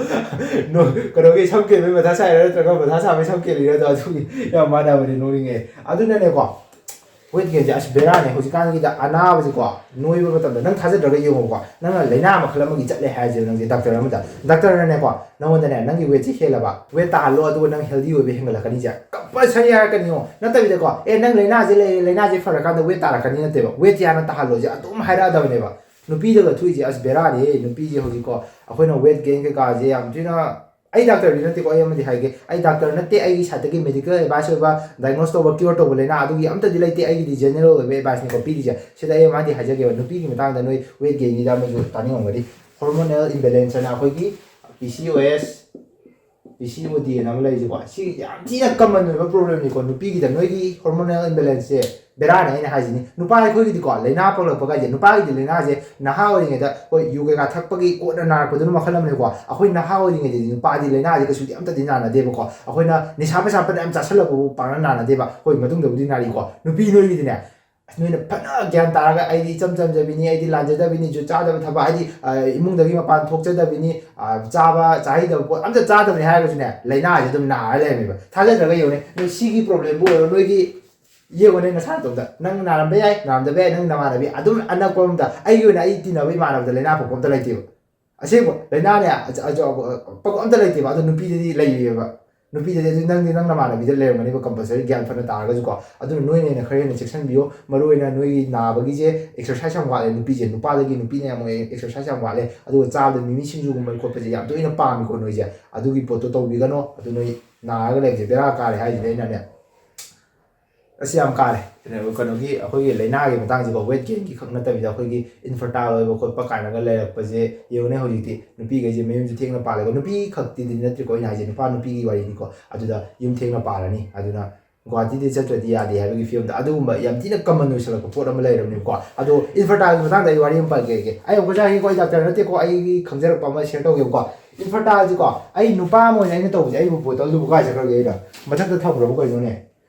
ꯅꯣ-, ꯀꯩꯅꯣꯒꯤ ꯁꯝ ꯀꯦꯟꯕꯒꯤ ꯃꯊꯥ ꯁꯥꯏꯔ ꯅꯠꯇ꯭ꯔꯒ ꯃꯊꯥ ꯁꯥꯕꯒꯤ ꯁꯝ ꯀꯦꯜꯂꯤꯔ, ꯑꯗꯣ ꯑꯗꯨꯒꯤ ꯌꯥꯝ ꯃꯥꯟꯅꯕꯅꯦ, ꯅꯣꯛꯅꯤꯡꯉꯦ꯫ ꯑꯗꯨꯅꯅꯦꯀꯣ, ꯋꯦꯠ ꯒꯦꯟꯁꯦ ꯑꯁ ꯕꯦꯔꯥꯅꯦ꯫ ꯍꯧꯖꯤꯛꯀꯥꯟꯒꯤꯗ ꯑꯅꯥꯕꯁꯤꯀꯣ, ꯅꯣꯏꯕ ꯃꯇꯝꯗ ꯅꯪ ꯊꯥꯖꯗ꯭ꯔꯒ ꯌꯦꯡꯉꯨꯀꯣ, ꯅꯪꯅ ꯂꯥꯏꯅꯥ ꯃꯈꯜ ꯑꯃꯒꯤ ꯆꯠꯂꯦ ꯍꯥꯏꯔꯁꯦꯕ ꯅꯪꯁꯦ ꯗꯥꯛꯇꯔ ꯑꯃꯗ꯫ ꯗꯥꯛꯇꯔꯅꯅꯦꯀꯣ, ꯅꯪꯉꯣꯟꯗꯅꯦ, ꯅꯪꯒꯤ ꯋꯦꯠꯁꯦ ꯍꯦꯜꯂꯕ, ꯋꯦꯠ ꯇꯥꯍꯜꯂꯣ, ꯑꯗꯨꯒ ꯅꯪ ꯍꯦꯜꯗꯤ ꯑꯣꯏꯕ ꯍꯦꯟꯒꯠꯂꯛꯀꯅꯤꯁꯦ ꯀꯝꯄꯜꯁꯔꯤ ꯍꯥꯏꯔꯛꯀꯅꯤꯉꯣ꯫ ꯅꯠꯇꯕꯤꯗꯀꯣ, ꯑꯦ, ꯅꯪ ꯂꯥꯏꯅꯥꯁꯦ ꯂꯩꯔꯦ, ꯂꯥꯏꯅꯥꯁꯦ ꯐꯔꯀꯥꯟꯗ ꯋꯦꯠ ꯇꯥꯔꯛꯀꯅꯤ ꯅꯠꯇꯦꯕ, ꯋꯦꯠꯁꯦ ꯍꯥꯟꯅ ꯇꯥꯍꯜꯂꯣꯁꯦ ꯑꯗꯨꯝ ꯍꯥꯏꯔꯛꯑꯗꯕꯅꯦꯕ꯫ ꯅꯨꯄꯤꯗꯒ ꯊꯣꯛꯏꯁꯦ ꯑꯁ ꯕꯦꯔꯥꯅꯦ꯫ ꯅꯨꯄꯤꯁꯦ ꯍꯧꯖꯤꯛꯀꯣ, ꯑꯩꯈꯣꯏꯅ ꯋꯦꯠ ꯒꯦꯟ ꯀꯩꯀꯥꯁꯦ ꯌꯥꯝ ꯊꯤꯅ ꯑꯩ ꯗꯥꯛꯇꯔꯗꯤ ꯅꯠꯇꯦꯀꯣ, ꯑꯩ ꯑꯃꯗꯤ ꯍꯥꯏꯒꯦ, ꯑꯩ ꯗꯥꯛꯇꯔ ꯅꯠꯇꯦ, ꯑꯩꯒꯤ ꯁꯥꯏꯠꯇꯒꯤ ꯃꯦꯗꯤꯀꯦꯜ ꯑꯦꯗꯚꯥꯏꯁ ꯑꯣꯏꯕ, ꯗꯥꯏꯒꯅꯣꯁ ꯇꯧꯕ, ꯀ꯭ꯌꯣꯔ ꯇꯧꯕ ꯂꯥꯏꯅꯥ ꯑꯗꯨꯒꯤ ꯑꯝꯇꯗꯤ ꯂꯩꯇꯦ꯫ ꯑꯩꯒꯤꯗꯤ ꯖꯦꯅꯔꯦꯜ ꯑꯣꯏꯕ ꯑꯦꯗꯚꯥꯏꯁꯅꯤꯀꯣ ꯄꯤꯔꯤꯁꯦ꯫ ꯁꯤꯗ ꯑꯩ ꯑꯃꯗꯤ ꯍꯥꯏꯖꯒꯦꯕ, ꯅꯨꯄꯤꯒꯤ ꯃꯇꯥꯡꯗ ꯅꯣꯏ ꯋꯦꯠ ꯒꯦꯟꯒꯤꯗ ꯑꯃꯁꯨ ꯇꯥꯅꯤꯡꯉꯝꯒꯅꯤ꯫ ꯍꯣꯔꯃꯣꯅꯦꯜ ꯏꯝꯕꯦꯂꯦꯟꯁ ꯍꯥꯏꯅ ꯑꯩꯈꯣꯏꯒꯤ ꯄꯤ ꯁꯤ ꯑꯣ ꯑꯦꯁ, ꯄꯤ ꯁꯤ ꯑꯣ ꯗꯤ ꯑꯅ ꯑꯃ ꯂꯩꯔꯤꯁꯦꯀꯣ, ꯁꯤ ꯌꯥꯝ ꯊꯤꯅ ꯀꯃꯟ ꯑꯣꯏꯕ ꯄ꯭ꯔꯣꯕ꯭ꯂꯦꯝꯅꯤꯀꯣ ꯅꯨꯄꯤꯒꯤꯗ꯫ ꯅꯣꯏꯒꯤ ꯍꯣꯔꯃꯣꯅꯦꯜ ꯏꯝꯕꯦꯂꯦꯟꯁꯁꯦ ꯕꯦꯔꯥꯅꯦ ꯑꯩꯅ ꯍꯥꯏꯁꯤꯅꯤ꯫ ꯅꯨꯄꯥ ꯑꯩꯈꯣꯏꯒꯤꯗꯤꯀꯣ, ꯂꯥꯏꯅꯥ ꯄꯛꯂꯛꯄꯒ ꯍꯥꯏꯁꯦ, ꯅꯨꯄꯥꯒꯤꯗꯤ ꯂꯥꯏꯅꯥꯁꯦ ꯅꯍꯥ ꯑꯣꯏꯔꯤꯉꯩꯗ, ꯍꯣꯏ, ꯌꯨ ꯀꯩꯀꯥ ꯊꯛꯄꯒꯤ ꯀꯣꯟꯅ ꯅꯥꯔꯛꯄꯗꯨꯅ ꯃꯈꯜ ꯑꯃꯅꯤꯀꯣ꯫ ꯑꯩꯈꯣꯏ ꯅꯍꯥ ꯑꯣꯏꯔꯤꯉꯩꯗꯗꯤ ꯅꯨꯄꯥꯗꯤ ꯂꯥꯏꯅꯥꯁꯦ ꯀꯩꯁꯨꯗꯤ ꯑꯝꯇꯗꯤ ꯅꯥꯅꯗꯦꯕꯀꯣ꯫ ꯑꯩꯈꯣꯏꯅ ꯅꯤꯁꯥ ꯄꯩꯁꯥ ꯐꯅꯌꯥꯝ ꯆꯥꯁꯤꯜꯂꯛꯄꯕꯨ ꯄꯥꯛꯅ ꯅꯥꯅꯗꯦꯕ꯫ ꯍꯣꯏ, ꯃꯇꯨꯡꯗꯕꯨꯗꯤ ꯅꯥꯔꯤꯀꯣ꯫ ꯅꯨꯄꯤ ꯅꯣꯏꯒꯤꯗꯤꯅꯦ, ꯑꯁ, ꯅꯣꯏꯅ ꯐꯅ ꯒ꯭ꯌꯥꯟ ꯇꯥꯔꯒ, "ꯑꯩꯗꯤ ꯏꯆꯝ ꯆꯝꯖꯕꯤꯅꯤ, ꯑꯩꯗꯤ ꯂꯥꯟꯖꯗꯕꯤꯅꯤ, ꯖꯨꯠ ꯆꯥꯗꯕ ꯊꯕꯛ, ꯍꯥꯏꯗꯤ, ꯑ, ꯏꯃꯨꯡꯗꯒꯤ ꯃꯄꯥꯟ ꯊꯣꯛꯆꯗꯕꯤꯅꯤ, ꯑ, ꯆꯥꯕ ꯆꯥꯍꯩꯗꯕ ꯄꯣꯠ ꯑꯝꯇ ꯆꯥꯗꯕꯅꯤ" ꯍꯥꯏꯔꯒꯁꯨꯅꯦ, ꯂꯥꯏꯅꯥꯁꯦ ꯑꯗꯨꯝ ꯅꯥꯔ ꯂꯩꯔꯝꯃꯦꯕ꯫ ꯊꯥꯖꯗ꯭ꯔꯒ ꯌꯦꯡꯉꯨꯅꯦ, ꯅꯣꯏ ꯁꯤꯒꯤ ꯄ꯭ꯔꯣꯕ꯭ꯂꯦꯝꯕꯨ ꯑꯣꯏꯔꯣ, ꯅꯣꯏꯒꯤ, ꯌꯦꯡꯉꯨꯅꯦ ꯅꯁꯥ ꯅꯇꯣꯝꯇ꯫ ꯅꯪ ꯅꯥꯔꯝꯕ ꯌꯥꯏ, ꯅꯥꯔꯝꯗꯕ ꯌꯥꯏ, ꯅꯪ ꯅꯃꯥꯟꯅꯕꯤ ꯑꯗꯨꯝ ꯑꯅꯛꯄ ꯑꯝꯗ, ꯑꯩꯒꯤ ꯑꯣꯏꯅ ꯑꯩ ꯇꯤꯟꯅꯕ ꯏꯃꯥꯟꯅꯕꯗ ꯂꯥꯏꯅꯥ ꯄꯛꯄ ꯑꯝꯇ ꯂꯩꯇꯦꯕ꯫ ꯑꯁꯦꯡꯕ ꯂꯥꯏꯅꯥꯅꯦ, ꯑꯆ-, ꯑꯆ-, ꯑꯄꯛꯄ ꯑꯝꯇ ꯂꯩꯇꯦꯕ꯫ ꯑꯗꯣ ꯅꯨꯄꯤꯗꯗꯤ ꯂꯩꯌꯦꯕ꯫ ꯅꯨꯄꯤꯗꯗꯤ ꯑꯗꯨ ꯅꯪꯗꯤ ꯅꯪ ꯅꯃꯥꯟꯅꯕꯤꯗ ꯂꯩꯔꯝꯒꯅꯦꯕ ꯀꯝꯄꯜꯁꯔꯤ, ꯒ꯭ꯌꯥꯟ ꯐꯅ ꯇꯥꯔꯒꯁꯨꯀꯣ꯫ ꯑꯗꯨꯅ ꯅꯣꯏꯅ ꯍꯦꯟꯅ ꯈꯔ ꯍꯦꯟꯅ ꯆꯦꯛꯁꯤꯟꯕꯤꯌꯣ꯫ ꯃꯔꯨ ꯑꯣꯏꯅ ꯅꯣꯏꯒꯤ ꯅꯥꯕꯒꯤꯁꯦ ꯑꯦꯛꯁꯔꯁꯥꯏꯁ ꯌꯥꯝ ꯋꯥꯠꯂꯦ ꯅꯨꯄꯤꯁꯦ, ꯅꯨꯄꯥꯗꯒꯤ ꯅꯨꯄꯤꯅ ꯌꯥꯝ ꯑꯦꯛꯁꯔꯁꯥꯏꯁ ꯌꯥꯝ ꯋꯥꯠꯂꯦ꯫ ꯑꯗꯨꯒ ꯆꯥꯕꯗ ꯃꯤꯃꯤ ꯁꯤꯡꯖꯨꯒꯨꯝꯕ ꯈꯣꯠꯄꯁꯦ ꯌꯥꯝ ꯇꯣꯏꯅ ꯄꯥꯝꯃꯤꯀꯣ ꯅꯣꯏꯁꯦ꯫ ꯑꯗꯨꯒꯤ ꯄꯣꯠꯇꯣ ꯇꯧꯕꯤꯒꯅꯣ꯫ ꯑꯗꯨ ꯅꯣꯏ ꯅꯥꯔꯒ ꯂꯩꯕꯁꯦ ꯕꯦꯔꯥ ꯀꯥꯔꯦ ꯍꯥꯏꯁꯤꯅꯦ ꯑꯩꯅꯅꯦ꯫ ꯑꯁꯤ ꯌꯥꯝ ꯀꯥꯔꯦ꯫ ꯀꯩꯅꯣ, ꯀꯩꯅꯣꯒꯤ, ꯑꯩꯈꯣꯏꯒꯤ ꯂꯥꯏꯅꯥꯒꯤ ꯃꯇꯥꯡꯁꯤꯀꯣ, ꯋꯦꯠ ꯒꯦꯟꯒꯤ ꯈꯛ ꯅꯠꯇꯕꯤꯗ ꯑꯩꯈꯣꯏꯒꯤ ꯏꯟꯐꯔꯇꯥꯏꯜ ꯑꯣꯏꯕ ꯈꯣꯠꯄ ꯀꯥꯏꯅꯒ ꯂꯩꯔꯛꯄꯁꯦ ꯌꯦꯡꯉꯨꯅꯦ꯫ ꯍꯧꯖꯤꯛꯇꯤ ꯅꯨꯄꯤꯈꯩꯁꯦ ꯃꯌꯨꯝꯁꯨ ꯊꯦꯡꯅ ꯄꯥꯜꯂꯦꯀꯣ꯫ ꯅꯨꯄꯤ ꯈꯛꯇꯤꯗꯤ ꯅꯠꯇ꯭ꯔꯦꯀꯣ ꯑꯩꯅ ꯍꯥꯏꯁꯦ, ꯅꯨꯄꯥ ꯅꯨꯄꯤꯒꯤ ꯋꯥꯔꯤꯅꯤꯀꯣ꯫ ꯑꯗꯨꯗ ꯌꯨꯝ ꯊꯦꯡꯅ ꯄꯥꯜꯂꯅꯤ, ꯑꯗꯨꯅ ꯒꯨꯍꯥꯇꯤꯗ ꯆꯠꯇ꯭ꯔꯗꯤ ꯌꯥꯗꯦ ꯍꯥꯏꯕꯒꯤ ꯐꯤꯕꯝꯗ ꯑꯗꯨꯒꯨꯝꯕ ꯌꯥꯝ ꯊꯤꯅ ꯀꯃꯟ ꯑꯣꯏꯁꯜꯂꯛꯄ ꯄꯣꯠ ꯑꯃ ꯂꯩꯔꯕꯅꯦꯕꯀꯣ꯫ ꯑꯗꯣ ꯏꯟꯐꯔꯇꯥꯏꯜꯒꯤ ꯃꯇꯥꯡꯗ ꯑꯩ ꯋꯥꯔꯤ ꯑꯃ ꯄꯥꯒꯦ꯫ ꯑꯩ ꯑꯃꯨꯛꯀ ꯍꯥꯏꯒꯦꯀꯣ, ꯑꯩ ꯗꯥꯛꯇꯔ ꯅꯠꯇꯦꯀꯣ, ꯑꯩꯒꯤ ꯈꯪꯖꯔꯛꯄ ꯑꯃ ꯁꯤꯌꯔ ꯇꯧꯒꯦꯕꯀꯣ꯫ ꯏꯟꯐꯔꯇꯥꯏꯜꯁꯤꯀꯣ, ꯑꯩ ꯅꯨꯄꯥ ꯑꯃ ꯑꯣꯏꯅ ꯑꯩꯅ ꯇꯧꯕꯁꯦ, ꯑꯩꯕꯨ ꯕꯣꯇꯜꯗꯨꯕꯨ ꯀꯥꯏ ꯆꯠꯈ꯭ꯔꯒꯦ? ꯑꯩꯅ ꯃꯊꯛꯇ ꯊꯝꯈ꯭ꯔꯕ ꯀꯩꯅꯣꯅꯦ?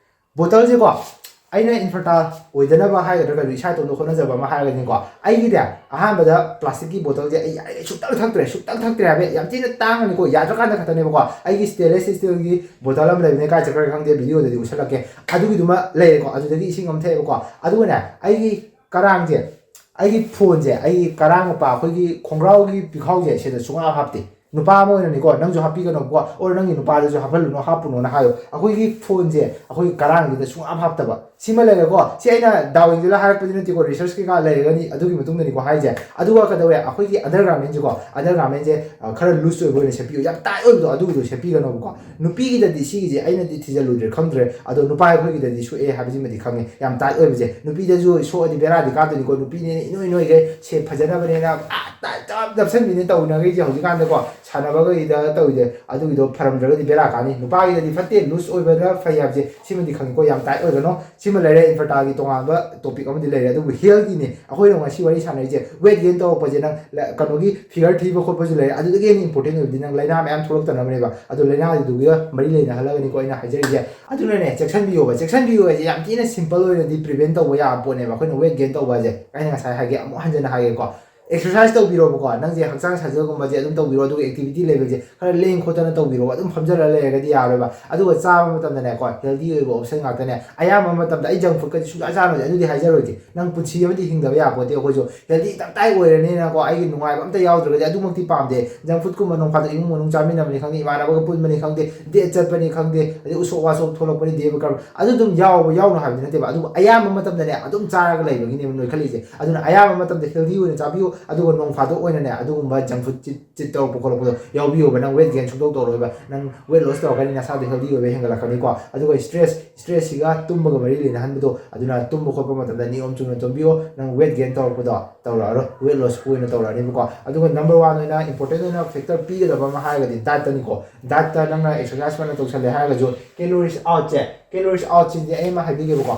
ꯕꯣꯇꯜꯁꯦꯀꯣ, ꯑꯩꯅ ꯏꯟꯐꯔꯇꯥꯏꯜ ꯑꯣꯏꯗꯅꯕ ꯍꯥꯏꯒꯗ꯭ꯔꯥ ꯀꯩꯅꯣ, ꯏꯁꯥ ꯏꯇꯣꯝꯇ ꯍꯣꯠꯅꯖꯕ ꯑꯃ ꯍꯥꯏꯔꯒꯅꯤꯀꯣ, ꯑꯩꯒꯤꯅꯦ, ꯑꯍꯥꯟꯕꯗ ꯄ꯭ꯂꯥꯁꯇꯤꯛꯀꯤ ꯕꯣꯇꯜꯁꯦ ꯑꯩ ꯌꯥꯔꯤꯉꯩ ꯁꯨꯡꯇꯪ ꯊꯛꯇ꯭ꯔꯦ, ꯁꯨꯡꯇꯪ ꯊꯛꯇ꯭ꯔꯦ ꯍꯥꯏꯕ꯫ ꯌꯥꯝ ꯊꯤꯅ ꯇꯥꯡꯉꯅꯤꯀꯣ, ꯌꯥꯗ꯭ꯔꯀꯥꯟꯗ ꯈꯛꯇꯅꯦꯕꯀꯣ꯫ ꯑꯩꯒꯤ ꯁ꯭ꯇꯦꯟꯂꯦꯁ ꯁ꯭ꯇꯤꯜꯒꯤ ꯕꯣꯇꯜ ꯑꯃ ꯂꯩꯕꯅꯦ, ꯀꯥꯏ ꯆꯠꯈ꯭ꯔꯦ ꯈꯪꯗꯦ, ꯚꯤꯗꯤꯑꯣꯗꯗꯤ ꯎꯠꯁꯜꯂꯛꯀꯦ꯫ ꯑꯗꯨꯒꯤꯗꯨꯃ ꯂꯩꯔꯦꯀꯣ, ꯑꯗꯨꯗꯒꯤ ꯏꯁꯤꯡ ꯑꯃ ꯊꯛꯑꯦꯕꯀꯣ꯫ ꯑꯗꯨꯒꯅꯦ, ꯑꯩꯒꯤ ꯀꯔꯥꯡꯁꯦ, ꯑꯩꯒꯤ ꯐꯣꯟꯁꯦ, ꯑꯩꯒꯤ ꯀꯔꯥꯡ ꯃꯄꯥ, ꯑꯩꯈꯣꯏꯒꯤ ꯈꯣꯡꯒ꯭ꯔꯥꯎꯒꯤ ꯄꯤꯈꯥꯎꯁꯦ, ꯁꯤꯗ ꯁꯨꯡꯍꯥꯞ ꯍꯥꯞꯇꯦ꯫ ꯅꯨꯄꯥ ꯑꯃ ꯑꯣꯏꯅꯅꯤꯀꯣ, ꯅꯪꯁꯨ ꯍꯥꯞꯄꯤꯒꯅꯨꯀꯣ, or ꯅꯪꯒꯤ ꯅꯨꯄꯥꯗꯁꯨ ꯍꯥꯞꯍꯜꯂꯨꯅꯨ, ꯍꯥꯞꯄꯨꯅꯣꯅ ꯍꯥꯏꯌꯣ꯫ ꯑꯩꯈꯣꯏꯒꯤ ꯐꯣꯟꯁꯦ ꯑꯩꯈꯣꯏꯒꯤ ꯀꯔꯥꯡꯁꯤꯗ ꯁꯨꯡꯍꯥꯞ ꯍꯥꯞꯇꯕ꯫ ꯁꯤꯃ ꯂꯩꯔꯦꯀꯣ꯫ ꯁꯤ ꯑꯩꯅ ꯗꯥꯎ ꯌꯦꯡꯁꯤꯜꯂ ꯍꯥꯏꯔꯛꯄꯗꯤ ꯅꯠꯇꯦꯀꯣ, ꯔꯤꯁꯔꯁ ꯀꯩꯀꯥ ꯂꯩꯔꯒꯅꯤ, ꯑꯗꯨꯒꯤ ꯃꯇꯨꯡꯗꯅꯤꯀꯣ ꯍꯥꯏꯁꯦ꯫ ꯑꯗꯨꯒ ꯀꯩꯗꯧꯋꯦ, ꯑꯩꯈꯣꯏꯒꯤ ꯑꯟꯗꯔ ꯒꯥꯔꯃꯦꯟꯁꯦꯀꯣ, ꯑꯟꯗꯔ ꯒꯥꯔꯃꯦꯟꯁꯦ ꯈꯔ ꯂꯨꯖ ꯑꯣꯏꯕ ꯑꯣꯏꯅ ꯁꯦꯠꯄꯤꯌꯨ, ꯌꯥꯝ ꯇꯥꯏꯠ ꯑꯣꯏꯕꯗꯣ ꯑꯗꯨꯒꯤꯗꯣ ꯁꯦꯠꯄꯤꯒꯅꯣꯕꯀꯣ꯫ ꯅꯨꯄꯤꯒꯤꯗꯗꯤ ꯁꯤꯒꯤꯁꯦ ꯑꯩꯅꯗꯤ ꯊꯤꯖꯤꯜꯂꯨꯗ꯭ꯔꯦ, ꯈꯪꯗ꯭ꯔꯦ꯫ ꯑꯗꯣ ꯅꯨꯄꯥ ꯑꯩꯈꯣꯏꯒꯤꯗꯗꯤ ꯁꯣꯛꯑꯦ ꯍꯥꯏꯕꯁꯤꯃꯗꯤ ꯈꯪꯉꯦ, ꯌꯥꯝ ꯇꯥꯏꯠ ꯑꯣꯏꯕꯁꯦ꯫ ꯅꯨꯄꯤꯗꯁꯨ ꯁꯣꯛꯑꯗꯤ ꯕꯦꯔꯥꯗꯤ ꯀꯥꯗꯣꯏꯅꯤꯀꯣ꯫ ꯅꯨꯄꯤꯅꯦꯅ ꯏꯅꯣꯏ ꯅꯣꯏꯒꯩ ꯁꯦꯞ ꯐꯖꯅꯕꯅꯦꯅ ꯑꯥ ꯇꯥꯏꯠ ꯇꯞ ꯅꯞꯁꯟꯕꯤꯅꯦ ꯇꯧꯅꯈꯩꯁꯦ ꯍꯧꯖꯤꯛꯀꯥꯟꯗꯀꯣ꯫ ꯁꯥꯟꯅꯕꯒꯩꯗ ꯇꯧꯔꯤꯁꯦ ꯑꯗꯨꯒꯤꯗꯣ ꯐꯔꯝꯗ꯭ꯔꯒꯗꯤ ꯕꯦꯔꯥ ꯀꯥꯅꯤ꯫ ꯅꯨꯄꯥꯒꯤꯗꯗꯤ ꯐꯠꯇꯦ, ꯂꯨꯖ ꯑꯣꯏꯕꯅ ꯐꯩ ꯍꯥꯏꯕꯁꯦ ꯁꯤꯃꯗꯤ ꯈꯪꯉꯤꯀꯣ, ꯌꯥꯝ ꯇꯥꯏꯠ ꯑꯣꯏꯒꯅꯣ꯫ ꯁꯤꯃ ꯂꯩꯔꯦ, ꯏꯟꯐꯔꯇꯥꯏꯜꯒꯤ ꯇꯣꯉꯥꯟꯕ ꯇꯣꯄꯤꯛ ꯑꯃꯗꯤ ꯂꯩꯔꯦ꯫ ꯑꯗꯨꯕꯨ ꯍꯦꯜꯊꯀꯤꯅꯤ ꯑꯩꯈꯣꯏꯅ ꯉꯁꯤ ꯋꯥꯔꯤ ꯁꯥꯟꯅꯔꯤꯁꯦ꯫ ꯋꯦꯠ ꯒꯦꯟ ꯇꯧꯔꯛꯄꯁꯦ ꯅꯪ ꯂ-, ꯀꯩꯅꯣꯒꯤ ꯐꯤꯒꯔ ꯊꯤꯕ ꯈꯣꯠꯄꯁꯨ ꯂꯩꯔꯦ꯫ ꯑꯗꯨꯗꯒꯤ ꯍꯦꯟꯅ ꯏꯝꯄꯣꯔꯇꯦꯟ ꯑꯣꯏꯕꯗꯤ ꯅꯪ ꯂꯥꯏꯅꯥ ꯃꯌꯥꯝ ꯊꯣꯛꯂꯛꯇꯅꯕꯅꯦꯕ꯫ ꯑꯗꯣ ꯂꯥꯏꯅꯥꯗꯨꯒ ꯃꯔꯤ ꯂꯩꯅꯍꯜꯂꯒꯅꯤꯀꯣ ꯑꯩꯅ ꯍꯥꯏꯖꯔꯤꯁꯦ꯫ ꯑꯗꯨꯅꯅꯦ, ꯆꯦꯛꯁꯤꯟꯕꯤꯌꯣꯕ꯫ ꯆꯦꯛꯁꯤꯟꯕꯤꯌꯣ ꯍꯥꯏꯁꯦ ꯌꯥꯝ ꯊꯤꯅ ꯁꯤꯝꯄꯜ ꯑꯣꯏꯅꯗꯤ ꯄ꯭ꯔꯤꯚꯦꯟ ꯇꯧꯕ ꯌꯥꯕ ꯄꯣꯠꯅꯦꯕ꯫ ꯑꯩꯈꯣꯏꯅ ꯋꯦꯠ ꯒꯦꯟ ꯇꯧꯕ ꯍꯥꯏꯁꯦ ꯑꯩꯅ ꯉꯁꯥꯏ ꯍꯥꯏꯒꯦ, ꯑꯃꯨꯛ ꯍꯟꯖꯟꯅ ꯍꯥꯏꯒꯦꯀꯣ꯫ ꯑꯦꯛꯁꯔꯁꯥꯏꯁ ꯇꯧꯕꯤꯔꯣꯕꯀꯣ, ꯅꯪꯁꯦ ꯍꯛꯆꯥꯡ ꯁꯥꯖꯦꯜꯒꯨꯝꯕꯁꯦ ꯑꯗꯨꯝ ꯇꯧꯕꯤꯔꯣ, ꯑꯗꯨꯒ ꯑꯦꯛꯇꯤꯚꯤꯇꯤ ꯂꯦꯚꯦꯜꯁꯦ ꯈꯔ ꯂꯦꯡ ꯈꯣꯠꯇꯅ ꯇꯧꯕꯤꯔꯣ꯫ ꯑꯗꯨꯝ ꯐꯝꯖꯜꯂ ꯂꯩꯔꯒꯗꯤ ꯌꯥꯔꯣꯏꯕ꯫ ꯑꯗꯨꯒ ꯆꯥꯕ ꯃꯇꯝꯗꯅꯦꯀꯣ, ꯍꯦꯜꯗꯤ ꯑꯣꯏꯕ ꯑꯣꯞꯁꯟ ꯉꯥꯛꯇꯅꯦ꯫ ꯑꯌꯥꯝꯕ ꯃꯇꯝꯗ ꯑꯩ ꯖꯪ ꯐꯨꯗꯀꯗꯤ ꯁꯨꯡꯆꯥ ꯆꯥꯔꯣꯏ, ꯑꯗꯨꯗꯤ ꯍꯥꯏꯖꯔꯣꯏꯒꯦ꯫ ꯅꯪ ꯄꯨꯟꯁꯤ ꯑꯃꯗꯤ ꯍꯤꯡꯗꯕ ꯌꯥꯄꯣꯠꯇꯦ꯫ ꯑꯩꯈꯣꯏꯁꯨ ꯍꯦꯜꯗꯤ ꯇꯞꯇꯥꯏ ꯑꯣꯏꯔꯅꯤꯅꯀꯣ, ꯑꯩꯒꯤ ꯅꯨꯡꯉꯥꯏꯕ ꯑꯝꯇ ꯌꯥꯎꯗ꯭ꯔꯒꯗꯤ ꯑꯗꯨꯃꯛꯇꯤ ꯄꯥꯝꯗꯦ꯫ ꯖꯪ ꯐꯨꯗꯀꯨꯝꯕ ꯅꯣꯡ ꯐꯥꯗꯣꯛ ꯏꯃꯨꯡ ꯃꯅꯨꯡ ꯆꯥꯃꯤꯟꯅꯕꯅꯤ ꯈꯪꯗꯦ, ꯏꯃꯥꯟꯅꯕꯒ ꯄꯨꯟꯕꯅꯤ ꯈꯪꯗꯦ, ꯗꯦꯠ ꯆꯠꯄꯅꯤ ꯈꯪꯗꯦ, ꯑꯗꯩ ꯎꯁꯣꯞ ꯋꯥꯁꯣꯞ ꯊꯣꯛꯂꯛꯄꯅꯤ, ꯗꯦꯕ ꯀꯔꯝ, ꯑꯗꯨ ꯑꯗꯨꯝ ꯌꯥꯎꯕ ꯌꯥꯎꯅꯣ ꯍꯥꯏꯕꯗꯤ ꯅꯠꯇꯦꯕ꯫ ꯑꯗꯨꯕꯨ ꯑꯌꯥꯝꯕ ꯃꯇꯝꯗꯅꯦ ꯑꯗꯨꯝ ꯆꯥꯔꯒ ꯂꯩꯕꯒꯤꯅꯦꯕ ꯅꯣꯏꯈꯠꯂꯤꯁꯦ꯫ ꯑꯗꯨꯅ ꯑꯌꯥꯝꯕ ꯃꯇꯝꯗ ꯍꯦꯜꯗꯤ ꯑꯣꯏꯅ ꯆꯥꯕꯤꯌꯨ, ꯑꯗꯨꯒ ꯅꯣꯡ ꯐꯥꯗꯣꯛ ꯑꯣꯏꯅꯅꯦ ꯑꯗꯨꯒꯨꯝꯕ ꯖꯪ ꯐꯨꯗ ꯆꯤꯠ ꯆꯤꯠ ꯇꯧꯔꯛꯄ ꯈꯣꯠꯂꯛꯄꯗꯣ ꯌꯥꯎꯕꯤꯌꯣꯕ꯫ ꯅꯪ ꯋꯦꯠ ꯒꯦꯟ ꯁꯨꯡꯇꯧ ꯇꯧꯔꯣꯏꯕ, ꯅꯪ ꯋꯦꯠ ꯂꯣꯁ ꯇꯧꯔꯛꯀꯅꯤ, ꯅꯁꯥꯗꯣ ꯍꯦꯜꯗꯤ ꯑꯣꯏꯕ ꯍꯦꯟꯒꯠꯂꯛꯀꯅꯤꯀꯣ꯫ ꯑꯗꯨꯒ ꯁ꯭ꯇ꯭ꯔꯦꯁ, ꯁ꯭ꯇ꯭ꯔꯦꯁꯁꯤꯒ ꯇꯨꯝꯕꯒ ꯃꯔꯤ ꯂꯩꯅꯍꯟꯕꯗꯣ, ꯑꯗꯨꯅ ꯇꯨꯝꯕ ꯈꯣꯠꯄ ꯃꯇꯝꯗ ꯅꯤꯌꯣꯝ ꯆꯨꯝꯅ ꯇꯨꯝꯕꯤꯌꯣ, ꯅꯪ ꯋꯦꯠ ꯒꯦꯟ ꯇꯧꯔꯛꯄꯗꯣ ꯇꯧꯔꯛꯑꯔꯣꯏ, ꯋꯦꯠ ꯂꯣꯁꯄꯨ ꯑꯣꯏꯅ ꯇꯧꯔꯛꯑꯅꯤꯕꯀꯣ꯫ ꯑꯗꯨꯒ ꯅꯝꯕꯔ ꯋꯥꯟ ꯑꯣꯏꯅ ꯏꯝꯄꯣꯔꯇꯦꯟ ꯑꯣꯏꯅ ꯐꯦꯛꯇꯔ ꯄꯤꯒꯗꯕ ꯑꯃ ꯍꯥꯏꯔꯒꯗꯤ ꯗꯥꯏꯠꯇꯅꯤꯀꯣ꯫ ꯗꯥꯏꯠꯇ ꯅꯪꯅ ꯑꯦꯛꯁꯔꯁꯥꯏꯁ ꯐꯅ ꯇꯧꯁꯜꯂꯦ ꯍꯥꯏꯔꯒꯁꯨ ꯀꯦꯂꯣꯔꯤꯁ ꯑꯥꯎꯠꯁꯦ, ꯀꯦꯂꯣꯔꯤꯁ ꯑꯥꯎꯠꯁꯤꯗꯤ ꯑꯩ ꯑꯃ ꯍꯥꯏꯕꯤꯒꯦꯕꯀꯣ꯫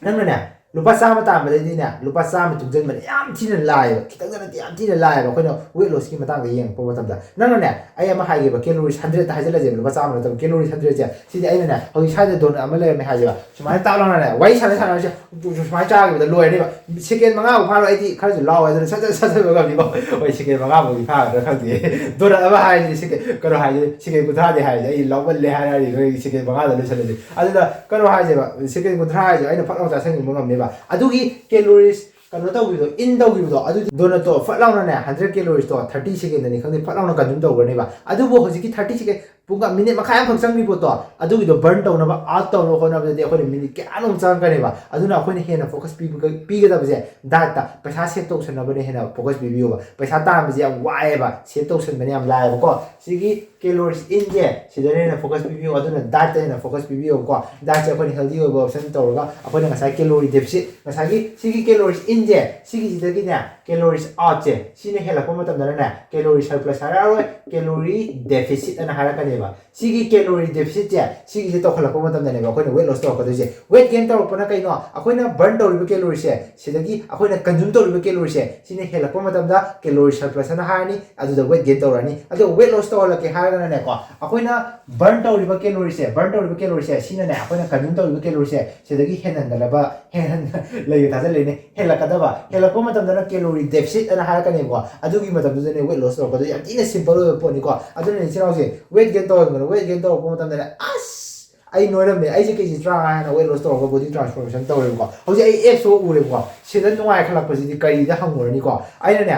ꯅꯪꯅꯅꯦ ꯂꯨꯄꯥ ꯆꯥꯝꯃ ꯇꯥꯟꯕꯗꯩꯗꯤꯅꯦ ꯂꯨꯄꯥ ꯆꯥꯝꯃ ꯇꯨꯡꯁꯤꯟꯕꯅ ꯌꯥꯝ ꯊꯤꯅ ꯂꯥꯏꯌꯦꯕ, ꯈꯤꯇꯪꯗ ꯅꯠꯇꯦ, ꯌꯥꯝ ꯊꯤꯅ ꯂꯥꯏꯌꯦꯕ꯫ ꯑꯩꯈꯣꯏꯅ ꯋꯦꯠ ꯂꯣꯁꯀꯤ ꯃꯇꯥꯡꯗ ꯌꯦꯡꯉꯛꯄ ꯃꯇꯝꯗ ꯅꯪꯅꯅꯦ, ꯑꯩ ꯑꯃ ꯍꯥꯏꯒꯦꯕ, ꯀꯦꯂꯣꯔꯤꯁ ꯍꯟꯗ꯭ꯔꯦꯗꯇ ꯍꯥꯏꯖꯤꯜꯂꯁꯦꯕ, ꯂꯨꯄꯥ ꯆꯥꯝꯃ ꯅꯠꯇꯕ, ꯀꯦꯂꯣꯔꯤꯁ ꯍꯟꯗ꯭ꯔꯦꯗꯁꯦ꯫ ꯁꯤꯗꯤ ꯑꯩꯅꯅꯦ ꯍꯧꯖꯤꯛ ꯁ꯭ꯋꯥꯏꯗ ꯗꯣꯅꯠ ꯑꯃ ꯂꯩꯔꯝꯃꯦ ꯍꯥꯏꯁꯦꯕ, ꯁꯨꯃꯥꯏꯅ ꯇꯥꯛ ꯂꯥꯎꯅꯅꯦ ꯋꯥꯔꯤ ꯁꯥꯟꯅ ꯁꯥꯟꯅꯔꯁꯦ, ꯁꯨꯃꯥꯏꯅ ꯆꯥꯈꯤꯕꯗ ꯂꯣꯏꯔꯅꯦꯕ꯫ ꯁꯦꯀꯦꯟ ꯃꯉꯥꯃꯨꯛ ꯐꯥꯔꯣꯏ, ꯑꯩꯗꯤ ꯈꯔꯁꯨ ꯂꯥꯎꯋꯦ, ꯑꯗꯨꯅ ꯁꯠ ꯁꯠ ꯁꯠ ꯁꯠ ꯉꯝꯅꯤꯀꯣ꯫ ꯍꯣꯏ, ꯁꯦꯀꯦꯟ ꯃꯉꯥꯃꯨꯛꯇꯤ ꯐꯥꯒꯗ꯭ꯔꯥ ꯈꯪꯗꯦ꯫ ꯗꯣꯅꯠ ꯑꯃ ꯍꯥꯏꯁꯤꯗꯤ ꯁꯦꯀꯦꯟ, ꯀꯩꯅꯣ ꯍꯥꯏꯁꯤꯗꯤ ꯁꯦꯀꯦꯟ ꯀꯨꯟꯊ꯭ꯔꯥꯗꯤ ꯍꯥꯏꯔꯗꯤ ꯑꯩ ꯂꯥꯎꯃꯜꯂꯦ ꯍꯥꯏꯔꯗꯤ ꯑꯩꯈꯣꯏ ꯁꯦꯀꯦꯟ ꯃꯉꯥꯗ ꯂꯣꯏꯁꯜꯂꯁꯤ꯫ ꯑꯗꯨꯅ ꯀꯩꯅꯣ ꯍꯥꯏꯁꯦꯕ, ꯁꯦꯀꯦꯟ ꯀꯨꯟꯊ꯭ꯔꯥ ꯍꯥꯏꯁꯦ ꯑꯩꯅ ꯐꯠ ꯂꯥꯎ ꯆꯥꯁꯤꯟꯕ ꯉꯝꯅꯦꯕ꯫ ꯑꯗꯨꯒꯤ ꯀꯦꯂꯣꯔꯤꯁ ꯀꯩꯅꯣ ꯇꯧꯈꯤꯕꯗꯣ, ꯏꯟ ꯇꯧꯈꯤꯕꯗꯣ, ꯑꯗꯨꯗꯤ ꯗꯣꯅꯠꯇꯣ ꯐꯠ ꯂꯥꯎꯅꯅꯦ ꯍꯟꯗ꯭ꯔꯦꯗ ꯀꯦꯂꯣꯔꯤꯁꯇꯣ ꯊꯥꯔꯇꯤ ꯁꯦꯀꯦꯟꯗꯅꯤ ꯈꯪꯗꯦ ꯐꯠ ꯂꯥꯎꯅ ꯀꯟꯖꯨꯝ ꯇꯧꯈ꯭ꯔꯅꯦꯕ꯫ ꯑꯗꯨꯕꯨ ꯍꯧꯖꯤꯛꯀꯤ ꯊꯥꯔꯇꯤ ꯁꯦꯀꯦꯟ ꯄꯨꯡ ꯃꯤꯅꯤꯠ ꯃꯈꯥꯏ ꯑꯃꯈꯛ ꯆꯪꯕꯤ ꯄꯣꯠꯇꯣ, ꯑꯗꯨꯒꯤꯗꯣ ꯕꯔꯟ ꯇꯧꯅꯕ, ꯑꯥꯔꯠ ꯇꯧꯅꯕ ꯍꯣꯠꯅꯕꯗꯗꯤ ꯑꯩꯈꯣꯏꯅ ꯃꯤꯅꯤꯠ ꯀꯌꯥꯅꯣꯝ ꯆꯪꯉꯛꯀꯅꯦꯕ꯫ ꯑꯗꯨꯅ ꯑꯩꯈꯣꯏꯅ ꯍꯦꯟꯅ ꯐꯣꯀꯁ ꯄꯤꯕ ꯄꯤꯒꯗꯕꯁꯦ ꯗꯥꯏꯠꯇ, ꯄꯩꯁꯥ ꯁꯦꯞ ꯇꯧꯁꯟꯅꯕꯅ ꯍꯦꯟꯅ ꯐꯣꯀꯁ ꯄꯤꯕꯤꯌꯣꯕ꯫ ꯄꯩꯁꯥ ꯇꯥꯟꯕꯁꯦ ꯌꯥꯝ ꯋꯥꯏꯑꯦꯕ, ꯁꯦꯞ ꯇꯧꯁꯟꯕꯅ ꯌꯥꯝ ꯂꯥꯏꯑꯦꯕꯀꯣ꯫ ꯁꯤꯒꯤ ꯀꯦꯂꯣꯔꯤꯁ ꯏꯟꯁꯦ ꯁꯤꯗꯅ ꯍꯦꯟꯅ ꯐꯣꯀꯁ ꯄꯤꯕꯤꯌꯣ, ꯑꯗꯨꯅ ꯗꯥꯏꯠꯇ ꯍꯦꯟꯅ ꯐꯣꯀꯁ ꯄꯤꯕꯤꯌꯣꯕꯀꯣ꯫ ꯗꯥꯏꯠꯁꯦ ꯑꯩꯈꯣꯏꯅ ꯍꯦꯜꯗꯤ ꯑꯣꯏꯕ ꯑꯣꯞꯁꯟ ꯇꯧꯔꯒ ꯑꯩꯈꯣꯏꯅ ꯉꯁꯥꯏ ꯀꯦꯂꯣꯔꯤ ꯗꯦꯐꯤꯁꯤꯠ, ꯉꯁꯥꯏꯒꯤ ꯁꯤꯒꯤ ꯀꯦꯂꯣꯔꯤꯁ ꯏꯟꯁꯦ ꯁꯤꯒꯤꯁꯤꯗꯒꯤꯅꯦ ꯀꯦꯂꯣꯔꯤꯁ ꯑꯥꯎꯠꯁꯦ ꯁꯤꯅ ꯍꯦꯜꯂꯛꯄ ꯃꯇꯝꯗꯅꯅꯦ ꯀꯦꯂꯣꯔꯤ ꯁꯔꯄ꯭ꯂꯁ ꯍꯥꯏꯔꯛꯑꯔꯣꯏ, ꯀꯦꯂꯣꯔꯤ ꯗꯦꯐꯤꯁꯤꯠ ꯑꯅ ꯍꯥꯏꯔꯛꯀꯅꯦꯕ꯫ ꯁꯤꯒꯤ ꯀꯦꯂꯣꯔꯤ ꯗꯦꯐꯤꯁꯤꯠꯁꯦ ꯁꯤꯒꯤꯁꯦ ꯇꯧꯈꯠꯂꯛꯄ ꯃꯇꯝꯗꯅꯦꯕ ꯑꯩꯈꯣꯏꯅ ꯋꯦꯠ ꯂꯣꯁ ꯇꯧꯔꯛꯀꯗꯣꯏꯁꯦ꯫ ꯋꯦꯠ ꯒꯦꯟ ꯇꯧꯔꯛꯄꯅ ꯀꯩꯅꯣ? ꯑꯩꯈꯣꯏꯅ ꯕꯔꯟ ꯇꯧꯔꯤꯕ ꯀꯦꯂꯣꯔꯤꯁꯦ, ꯁꯤꯗꯒꯤ ꯑꯩꯈꯣꯏꯅ ꯀꯟꯖꯨꯝ ꯇꯧꯔꯤꯕ ꯀꯦꯂꯣꯔꯤꯁꯦ ꯁꯤꯅ ꯍꯦꯜꯂꯛꯄ ꯃꯇꯝꯗ ꯀꯦꯂꯣꯔꯤ ꯁꯔꯄ꯭ꯂꯁ ꯑꯅ ꯍꯥꯏꯔꯅꯤ, ꯑꯗꯨꯗ ꯋꯦꯠ ꯒꯦꯟ ꯇꯧꯔꯛꯑꯅꯤ꯫ ꯑꯗꯣ ꯋꯦꯠ ꯂꯣꯁ ꯇꯧꯍꯜꯂꯛꯀꯦ ꯍꯥꯏꯔꯒꯅꯅꯦꯀꯣ, ꯑꯩꯈꯣꯏꯅ ꯕꯔꯟ ꯇꯧꯔꯤꯕ ꯀꯦꯂꯣꯔꯤꯁꯦ, ꯕꯔꯟ ꯇꯧꯔꯤꯕ ꯀꯦꯂꯣꯔꯤꯁꯦ ꯁꯤꯅꯅꯦ ꯑꯩꯈꯣꯏꯅ ꯀꯟꯖꯨꯝ ꯇꯧꯔꯤꯕ ꯀꯦꯂꯣꯔꯤꯁꯦ ꯁꯤꯗꯒꯤ ꯍꯦꯟꯍꯟꯗꯅꯕ, ꯍꯦꯟꯍꯟ ꯂꯩꯕ ꯊꯥꯖꯜꯂꯦꯅꯦ, ꯍꯦꯜꯂꯛꯀꯗꯕ, ꯍꯦꯜꯂꯛꯄ ꯃꯇꯝꯗꯅ ꯀꯦꯂꯣꯔꯤ ꯗꯦꯐꯤꯁꯤꯠ ꯑꯅ ꯍꯥꯏꯔꯛꯀꯅꯦꯕꯀꯣ꯫ ꯑꯗꯨꯒꯤ ꯃꯇꯝꯗꯨꯗꯅꯦ ꯋꯦꯠ ꯂꯣꯁ ꯇꯧꯔꯛꯄꯗꯣ ꯌꯥꯝ ꯊꯤꯅ ꯁꯤꯝꯄꯜ ꯑꯣꯏꯕ ꯄꯣꯠꯅꯤꯀꯣ꯫ ꯑꯗꯨꯅ ꯏꯆꯤꯟ ꯏꯅꯥꯎꯁꯦ ꯋꯦꯠ ꯒꯦꯟ ꯇꯧꯍꯟꯒꯅꯨ꯫ ꯋꯦꯠ ꯒꯦꯟ ꯇꯧꯔꯛꯄ ꯃꯇꯝꯗꯅꯦ ꯑꯁ ꯑꯩ ꯅꯣꯏꯔꯝꯃꯦ, ꯑꯩꯁꯦ ꯀꯦꯖꯤ ꯇꯔꯥꯃꯉꯥ ꯍꯦꯟꯅ ꯋꯦꯠ ꯂꯣꯁ ꯇꯧꯔꯒ ꯕꯣꯗꯤ ꯇ꯭ꯔꯥꯟꯁꯐꯣꯔꯃꯦꯁꯟ ꯇꯧꯔꯦꯕꯀꯣ꯫ ꯍꯧꯖꯤꯛ ꯑꯩ ꯑꯦꯞꯁꯇꯣ ꯎꯔꯦꯕꯀꯣ, ꯁꯤꯗ ꯅꯨꯡꯉꯥꯏꯈꯠꯂꯛꯄꯁꯤꯗꯤ ꯀꯔꯤꯗ ꯍꯪꯉꯨꯔꯅꯤꯀꯣ? ꯑꯩꯅꯅꯦ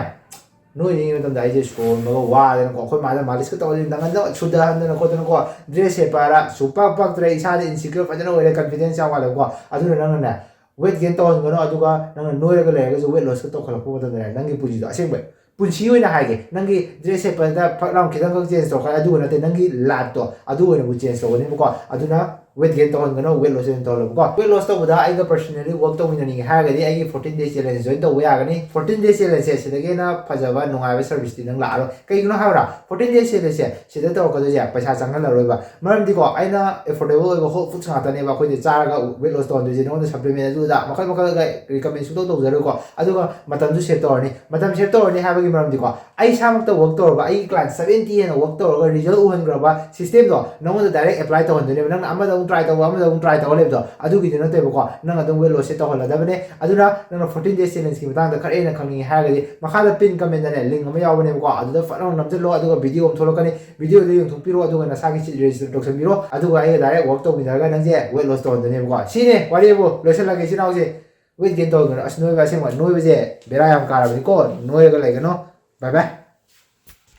ꯅꯣꯏꯔꯤꯉꯩ ꯃꯇꯝꯗ ꯑꯩꯁꯦ ꯁꯣꯟꯕꯒ ꯋꯥꯗꯅꯀꯣ, ꯑꯩꯈꯣꯏ ꯃꯥꯗ ꯃꯥꯂꯤꯁꯀ ꯇꯧꯍꯜꯂꯤ, ꯅꯪꯍꯟꯗ ꯁꯨꯗꯍꯟꯗꯅ ꯈꯣꯠꯇꯅꯀꯣ, ꯗ꯭ꯔꯦꯁ ꯁꯦꯠꯄ ꯍꯥꯏꯔ ꯁꯨꯡꯄꯛ ꯄꯛꯇ꯭ꯔꯦ, ꯏꯁꯥꯗ ꯏꯟꯁꯤꯀ꯭ꯌꯣꯔ ꯐꯖꯅ ꯑꯣꯏꯔꯦ, ꯀꯟꯐꯤꯗꯦꯟꯁ ꯌꯥꯝ ꯋꯥꯠꯂꯦꯕꯀꯣ꯫ ꯑꯗꯨꯅ ꯅꯪꯅꯅꯦ ꯋꯦꯠ ꯒꯦꯟ ꯇꯧꯍꯟꯒꯅꯨ, ꯑꯗꯨꯒ ꯅꯪꯅ ꯅꯣꯏꯔꯒ ꯂꯩꯔꯒꯁꯨ ꯋꯦꯠ ꯂꯣꯁꯀ ꯇꯧꯈꯠꯂꯛꯄ ꯃꯇꯝꯗꯅꯦ ꯅꯪꯒꯤ ꯄꯨꯟꯁꯤꯗꯣ ꯑꯁꯦꯡꯕ ꯄꯨꯟꯁꯤ ꯑꯣꯏꯅ ꯍꯥꯏꯒꯦ, ꯅꯪꯒꯤ ꯗ꯭ꯔꯦꯁ ꯁꯦꯠꯄꯗ ꯐꯛ ꯂꯥꯎ ꯈꯤꯇꯪꯈꯛ ꯆꯦꯟꯖ ꯇꯧꯔꯛꯀꯅꯤ, ꯑꯗꯨꯒ ꯅꯠꯇꯦ, ꯅꯪꯒꯤ ꯂꯥꯏꯐꯇꯣ ꯑꯗꯨ ꯑꯣꯏꯅꯕꯨ ꯆꯦꯟꯖ ꯇꯧꯒꯅꯦꯕꯀꯣ꯫ ꯑꯗꯨꯅ ꯋꯦꯠ ꯒꯦꯟ ꯇꯧꯍꯟꯒꯅꯣ, ꯋꯦꯠ ꯂꯣꯁ ꯑꯣꯏꯅ ꯇꯧꯍꯜꯂꯣꯕꯀꯣ꯫ ꯋꯦꯠ ꯂꯣꯁ ꯇꯧꯕꯗ ꯑꯩꯒ ꯄꯔꯁꯅꯦꯂꯤ ꯋꯔꯛ ꯇꯧꯃꯤꯟꯅꯅꯤꯡꯉꯦ ꯍꯥꯏꯔꯒꯗꯤ ꯑꯩꯒꯤ ꯐꯣꯔꯇꯤꯟ ꯗꯦꯖ ꯆꯦꯂꯦꯟꯖ ꯖꯣꯏꯟ ꯇꯧꯕ ꯌꯥꯒꯅꯤ꯫ ꯐꯣꯔꯇꯤꯟ ꯗꯦꯖ ꯆꯦꯂꯦꯟꯖꯁꯦ ꯁꯤꯗꯒꯤ ꯍꯦꯟꯅ ꯐꯖꯕ ꯅꯨꯡꯉꯥꯏꯕ ꯁꯔꯚꯤꯁꯇꯤ ꯅꯪ ꯂꯥꯛꯑꯔꯣꯏ꯫ ꯀꯩꯒꯤꯅꯣ ꯍꯥꯏꯕ꯭ꯔꯥ? ꯐꯣꯔꯇꯤꯟ ꯗꯦꯖ ꯆꯦꯂꯦꯟꯖꯁꯦ ꯁꯤꯗ ꯇꯧꯔꯛꯀꯗꯣꯏꯁꯦ ꯄꯩꯁꯥ ꯆꯪꯍꯜꯂꯔꯣꯏꯕ꯫ ꯃꯔꯝꯗꯤꯀꯣ, ꯑꯩꯅ ꯑꯦꯐꯣꯔꯗꯦꯕꯜ ꯑꯣꯏꯕ ꯍꯣꯜ ꯐꯨꯗꯁ ꯉꯥꯛꯇꯅꯦꯕ ꯑꯩꯈꯣꯏꯗꯤ ꯆꯥꯔꯒ ꯋꯦꯠ ꯂꯣꯁ ꯇꯧꯍꯟꯗꯣꯏꯁꯦ꯫ ꯅꯉꯣꯟꯗ ꯁꯄ꯭ꯂꯤꯃꯦꯟ ꯑꯗꯨ ꯑꯗꯥ ꯃꯈꯜ ꯃꯈꯜꯒ ꯔꯤꯀꯃꯦꯟ ꯁꯨꯡꯇꯧ ꯇꯧꯖꯔꯣꯏꯀꯣ꯫ ꯑꯗꯨꯒ ꯃꯇꯝꯁꯨ ꯁꯦꯞ ꯇꯧꯔꯅꯤ꯫ ꯃꯇꯝ ꯁꯦꯞ ꯇꯧꯔꯅꯤ ꯍꯥꯏꯕꯒꯤ ꯃꯔꯝꯗꯤꯀꯣ, ꯑꯩ ꯏꯁꯥꯃꯛꯇ ꯋꯔꯛ ꯇꯧꯔꯒ ꯑꯩꯒꯤ ꯀ꯭ꯂꯥꯏꯟꯠ ꯁꯕꯦꯟꯇꯤ ꯍꯦꯟꯅ ꯋꯔꯛ ꯇꯧꯔꯒ ꯔꯤꯖꯜ ꯎꯍꯟꯈ꯭ꯔꯕ ꯁꯤꯁꯇꯦꯝꯗꯣ ꯅꯉꯣꯟꯗ ꯗꯥꯏꯔꯦꯛ ꯑꯦꯄ꯭ꯂꯥꯏ ꯇꯧꯍꯟꯗꯣꯏꯅꯦꯕ꯫ ꯅꯪꯅ ꯑꯃꯗ ꯑꯃꯨꯛ ꯇ꯭ꯔꯥꯏ ꯇꯧꯕ, ꯑꯃꯗ ꯑꯃꯨꯛ ꯇ꯭ꯔꯥꯏ ꯇꯧꯕ ꯂꯩꯕꯗꯣ, ꯑꯗꯨꯒꯤꯗꯤ ꯅꯠꯇꯦꯕꯀꯣ꯫ ꯅꯪ ꯑꯗꯨꯝ ꯋꯦꯠ ꯂꯣꯁꯁꯦ ꯇꯧꯍꯜꯂꯗꯕꯅꯦ꯫ ꯑꯗꯨꯅ ꯅꯪꯅ ꯐꯣꯔꯇꯤꯟ ꯗꯦꯖ ꯆꯦꯂꯦꯟꯖꯀꯤ ꯃꯇꯥꯡꯗ ꯈꯔ ꯍꯦꯟꯅ ꯈꯪꯅꯤꯡꯉꯦ ꯍꯥꯏꯔꯒꯗꯤ ꯃꯈꯥꯗ ꯄꯤꯟ ꯀꯃꯦꯟꯗꯅꯦ ꯂꯤꯡ ꯑꯃ ꯌꯥꯎꯕꯅꯦꯕꯀꯣ, ꯑꯗꯨꯗ ꯐꯠ ꯂꯥꯎꯅ ꯅꯝꯁꯤꯜꯂꯣ, ꯑꯗꯨꯒ ꯚꯤꯗꯤꯑꯣ ꯑꯃ ꯊꯣꯛꯂꯛꯀꯅꯤ, ꯚꯤꯗꯤꯑꯣꯗꯣ ꯌꯦꯡꯊꯣꯛꯄꯤꯔꯣ, ꯑꯗꯨꯒ ꯅꯁꯥꯒꯤ ꯁꯤꯠ ꯔꯦꯖꯤꯁꯇꯔ ꯇꯧꯁꯟꯕꯤꯔꯣ, ꯑꯗꯨꯒ ꯑꯩꯒ ꯗꯥꯏꯔꯦꯛ ꯋꯔꯛ ꯇꯧꯃꯤꯟꯅꯔꯒ ꯅꯪꯁꯦ ꯋꯦꯠ ꯂꯣꯁ ꯇꯧꯍꯟꯗꯣꯏꯅꯦꯕꯀꯣ꯫ ꯁꯤꯅꯦ ꯋꯥꯔꯤꯕꯨ, ꯂꯣꯏꯁꯤꯜꯂꯒꯦ ꯏꯆꯤꯟ ꯏꯅꯥꯎꯁꯦ꯫ Weight gain ꯇꯧꯍꯟꯒꯅꯨ꯫ ꯑꯁ, ꯅꯣꯏꯕ ꯑꯁꯦꯡꯕ ꯅꯣꯏꯕꯁꯦ ꯕꯦꯔꯥ ꯌꯥꯝ ꯀꯥꯔꯕꯅꯤꯀꯣ꯫ ꯅꯣꯏꯔꯒ ꯂꯩꯒꯅꯣ꯫ ꯕꯥꯏ ꯕꯥꯏ꯫